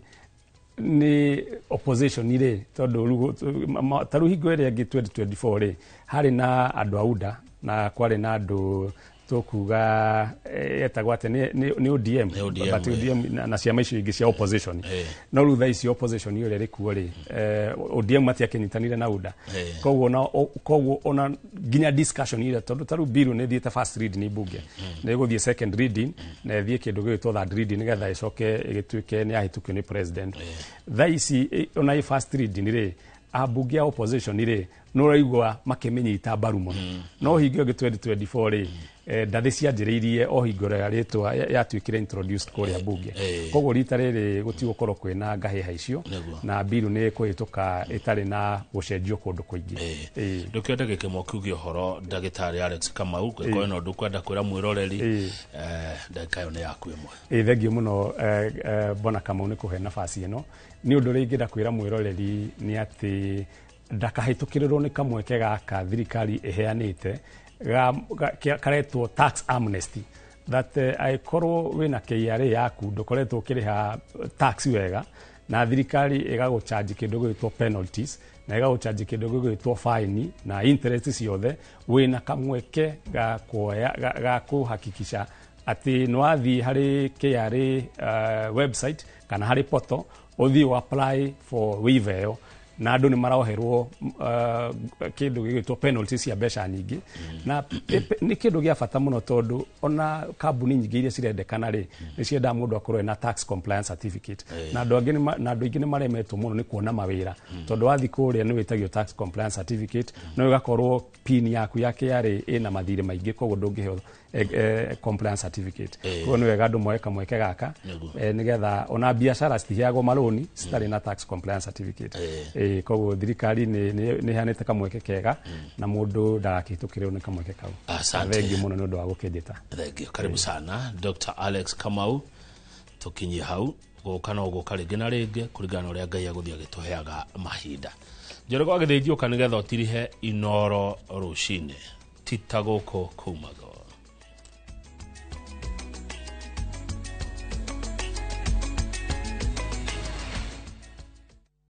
nĩ opposition rĩ, tondũ rĩu ta rĩu hingo ĩrĩa ĩngĩ 2024 rĩ, harĩ na andũ a UDA na kwarĩ na andũ tũkuga etagwo atĩ nĩ ODM. Nĩ ODM. But ODM na ciama icio ingĩ cia opposition. No rĩu thaa ici opposition ũrĩa ĩrĩ kuo rĩ, ODM matiakĩnyitanire na UDA. Koguo ona nginya discussion ĩrĩa, tondũ ta rĩu bill nĩ ĩthiĩte first reading bunge, nĩ ĩgũthiĩ second reading na ĩthiĩ kĩndũ gĩgwĩtwo third reading, nĩgetha ĩcoke ĩgĩtuĩke nĩ yahĩtũkio nĩ president. Thaa ici ona ĩ first reading rĩ, ambunge a opposition rĩ, nĩ ũraigua makĩmĩnyita mbaru mũno. No hingo ĩngĩ 2024 rĩ, ndathĩ cianjĩrĩirie o hingo ĩrĩa rĩtwa yatuĩkire introduced kũrĩa bunge. Koguo rita rĩrĩ gũtigũkorwo kwĩna ngahĩha icio, na bill nĩ ĩkũhĩtũka ĩtarĩ na gũcenjio kũndũ kũingĩ. Ndũkĩo ndagĩka ĩmwe ũkiuge ũhoro, ndagĩtarĩ Alex Kamau, ngĩkorwo ĩno ndũkwenda kwĩra mwĩroreri, ndagĩka ĩyo nĩ yaku ĩmwe. Ĩ, thengiũ mũno, bwana Kamau, nĩ kũhe nafasi ĩno. Nĩ ũndũ ũrĩa ingĩenda kwĩra mwĩroreri nĩ atĩ ndakahĩtũkĩrĩrwo nĩ kamweke gaka thirikari ĩheanĩte karetwo tax amnesty, that angĩkorwo wĩna KRA yaku ndũkoretwo ũkĩrĩha tax wega, na thirikari ĩgagũcharge kĩndũ gĩgwĩtwo penalties na ĩgagũcharge kĩndũ gĩgwĩtwo fine na interest ciothe, wĩna kamweke ga kuoya ga kũhakikisha atĩ nĩ wathiĩ harĩ KRA website kana harĩ portal, ũthiĩ ũ apply for waiver ĩyo, na andũ nĩ maroherwo kĩndũ gĩgwĩtwo penalty cia mbeca nyingĩ. Na nĩ kĩndũ gĩa bata mũno, tondũ ona kambuni nyingĩ iria cirendekana rĩ, nĩ ciendaga mũndũ akorwo ena tax compliance certificate, na andũ aingĩ nĩ maremetwo mũno nĩ kuona mawĩra, tondũ wathiĩ kũrĩa nĩ wĩtagio tax compliance certificate, no ĩgakorwo PIN yaku ya KRA ĩna mathirĩ maingĩ, koguo ndũngĩheo compliance certificate. Koguo nĩ wega andũ moe kamweke gaka, nĩgetha ona biacara citiheagwo marũni citarĩ na tax compliance certificate. Koguo thirikari nĩ ĩheanĩte kamweke kega, na mũndũ ndagakĩhĩtũkĩrwo nĩ kamweke kau. Asante. Thengiũ mũno nĩ ũndũ wa gũkĩnjĩta. Thank you. Karibu sana, Dr. Alex Kamau. Tukinyie hau, gũka no gũka rĩngĩ na rĩngĩ kũringana na ũrĩa Ngai agũthiĩ agĩtũheaga mahinda. Njorogo agĩthĩnjũka nĩgetha ũtirihe Inoro rũcinĩ, tita gũkũ kumagwo.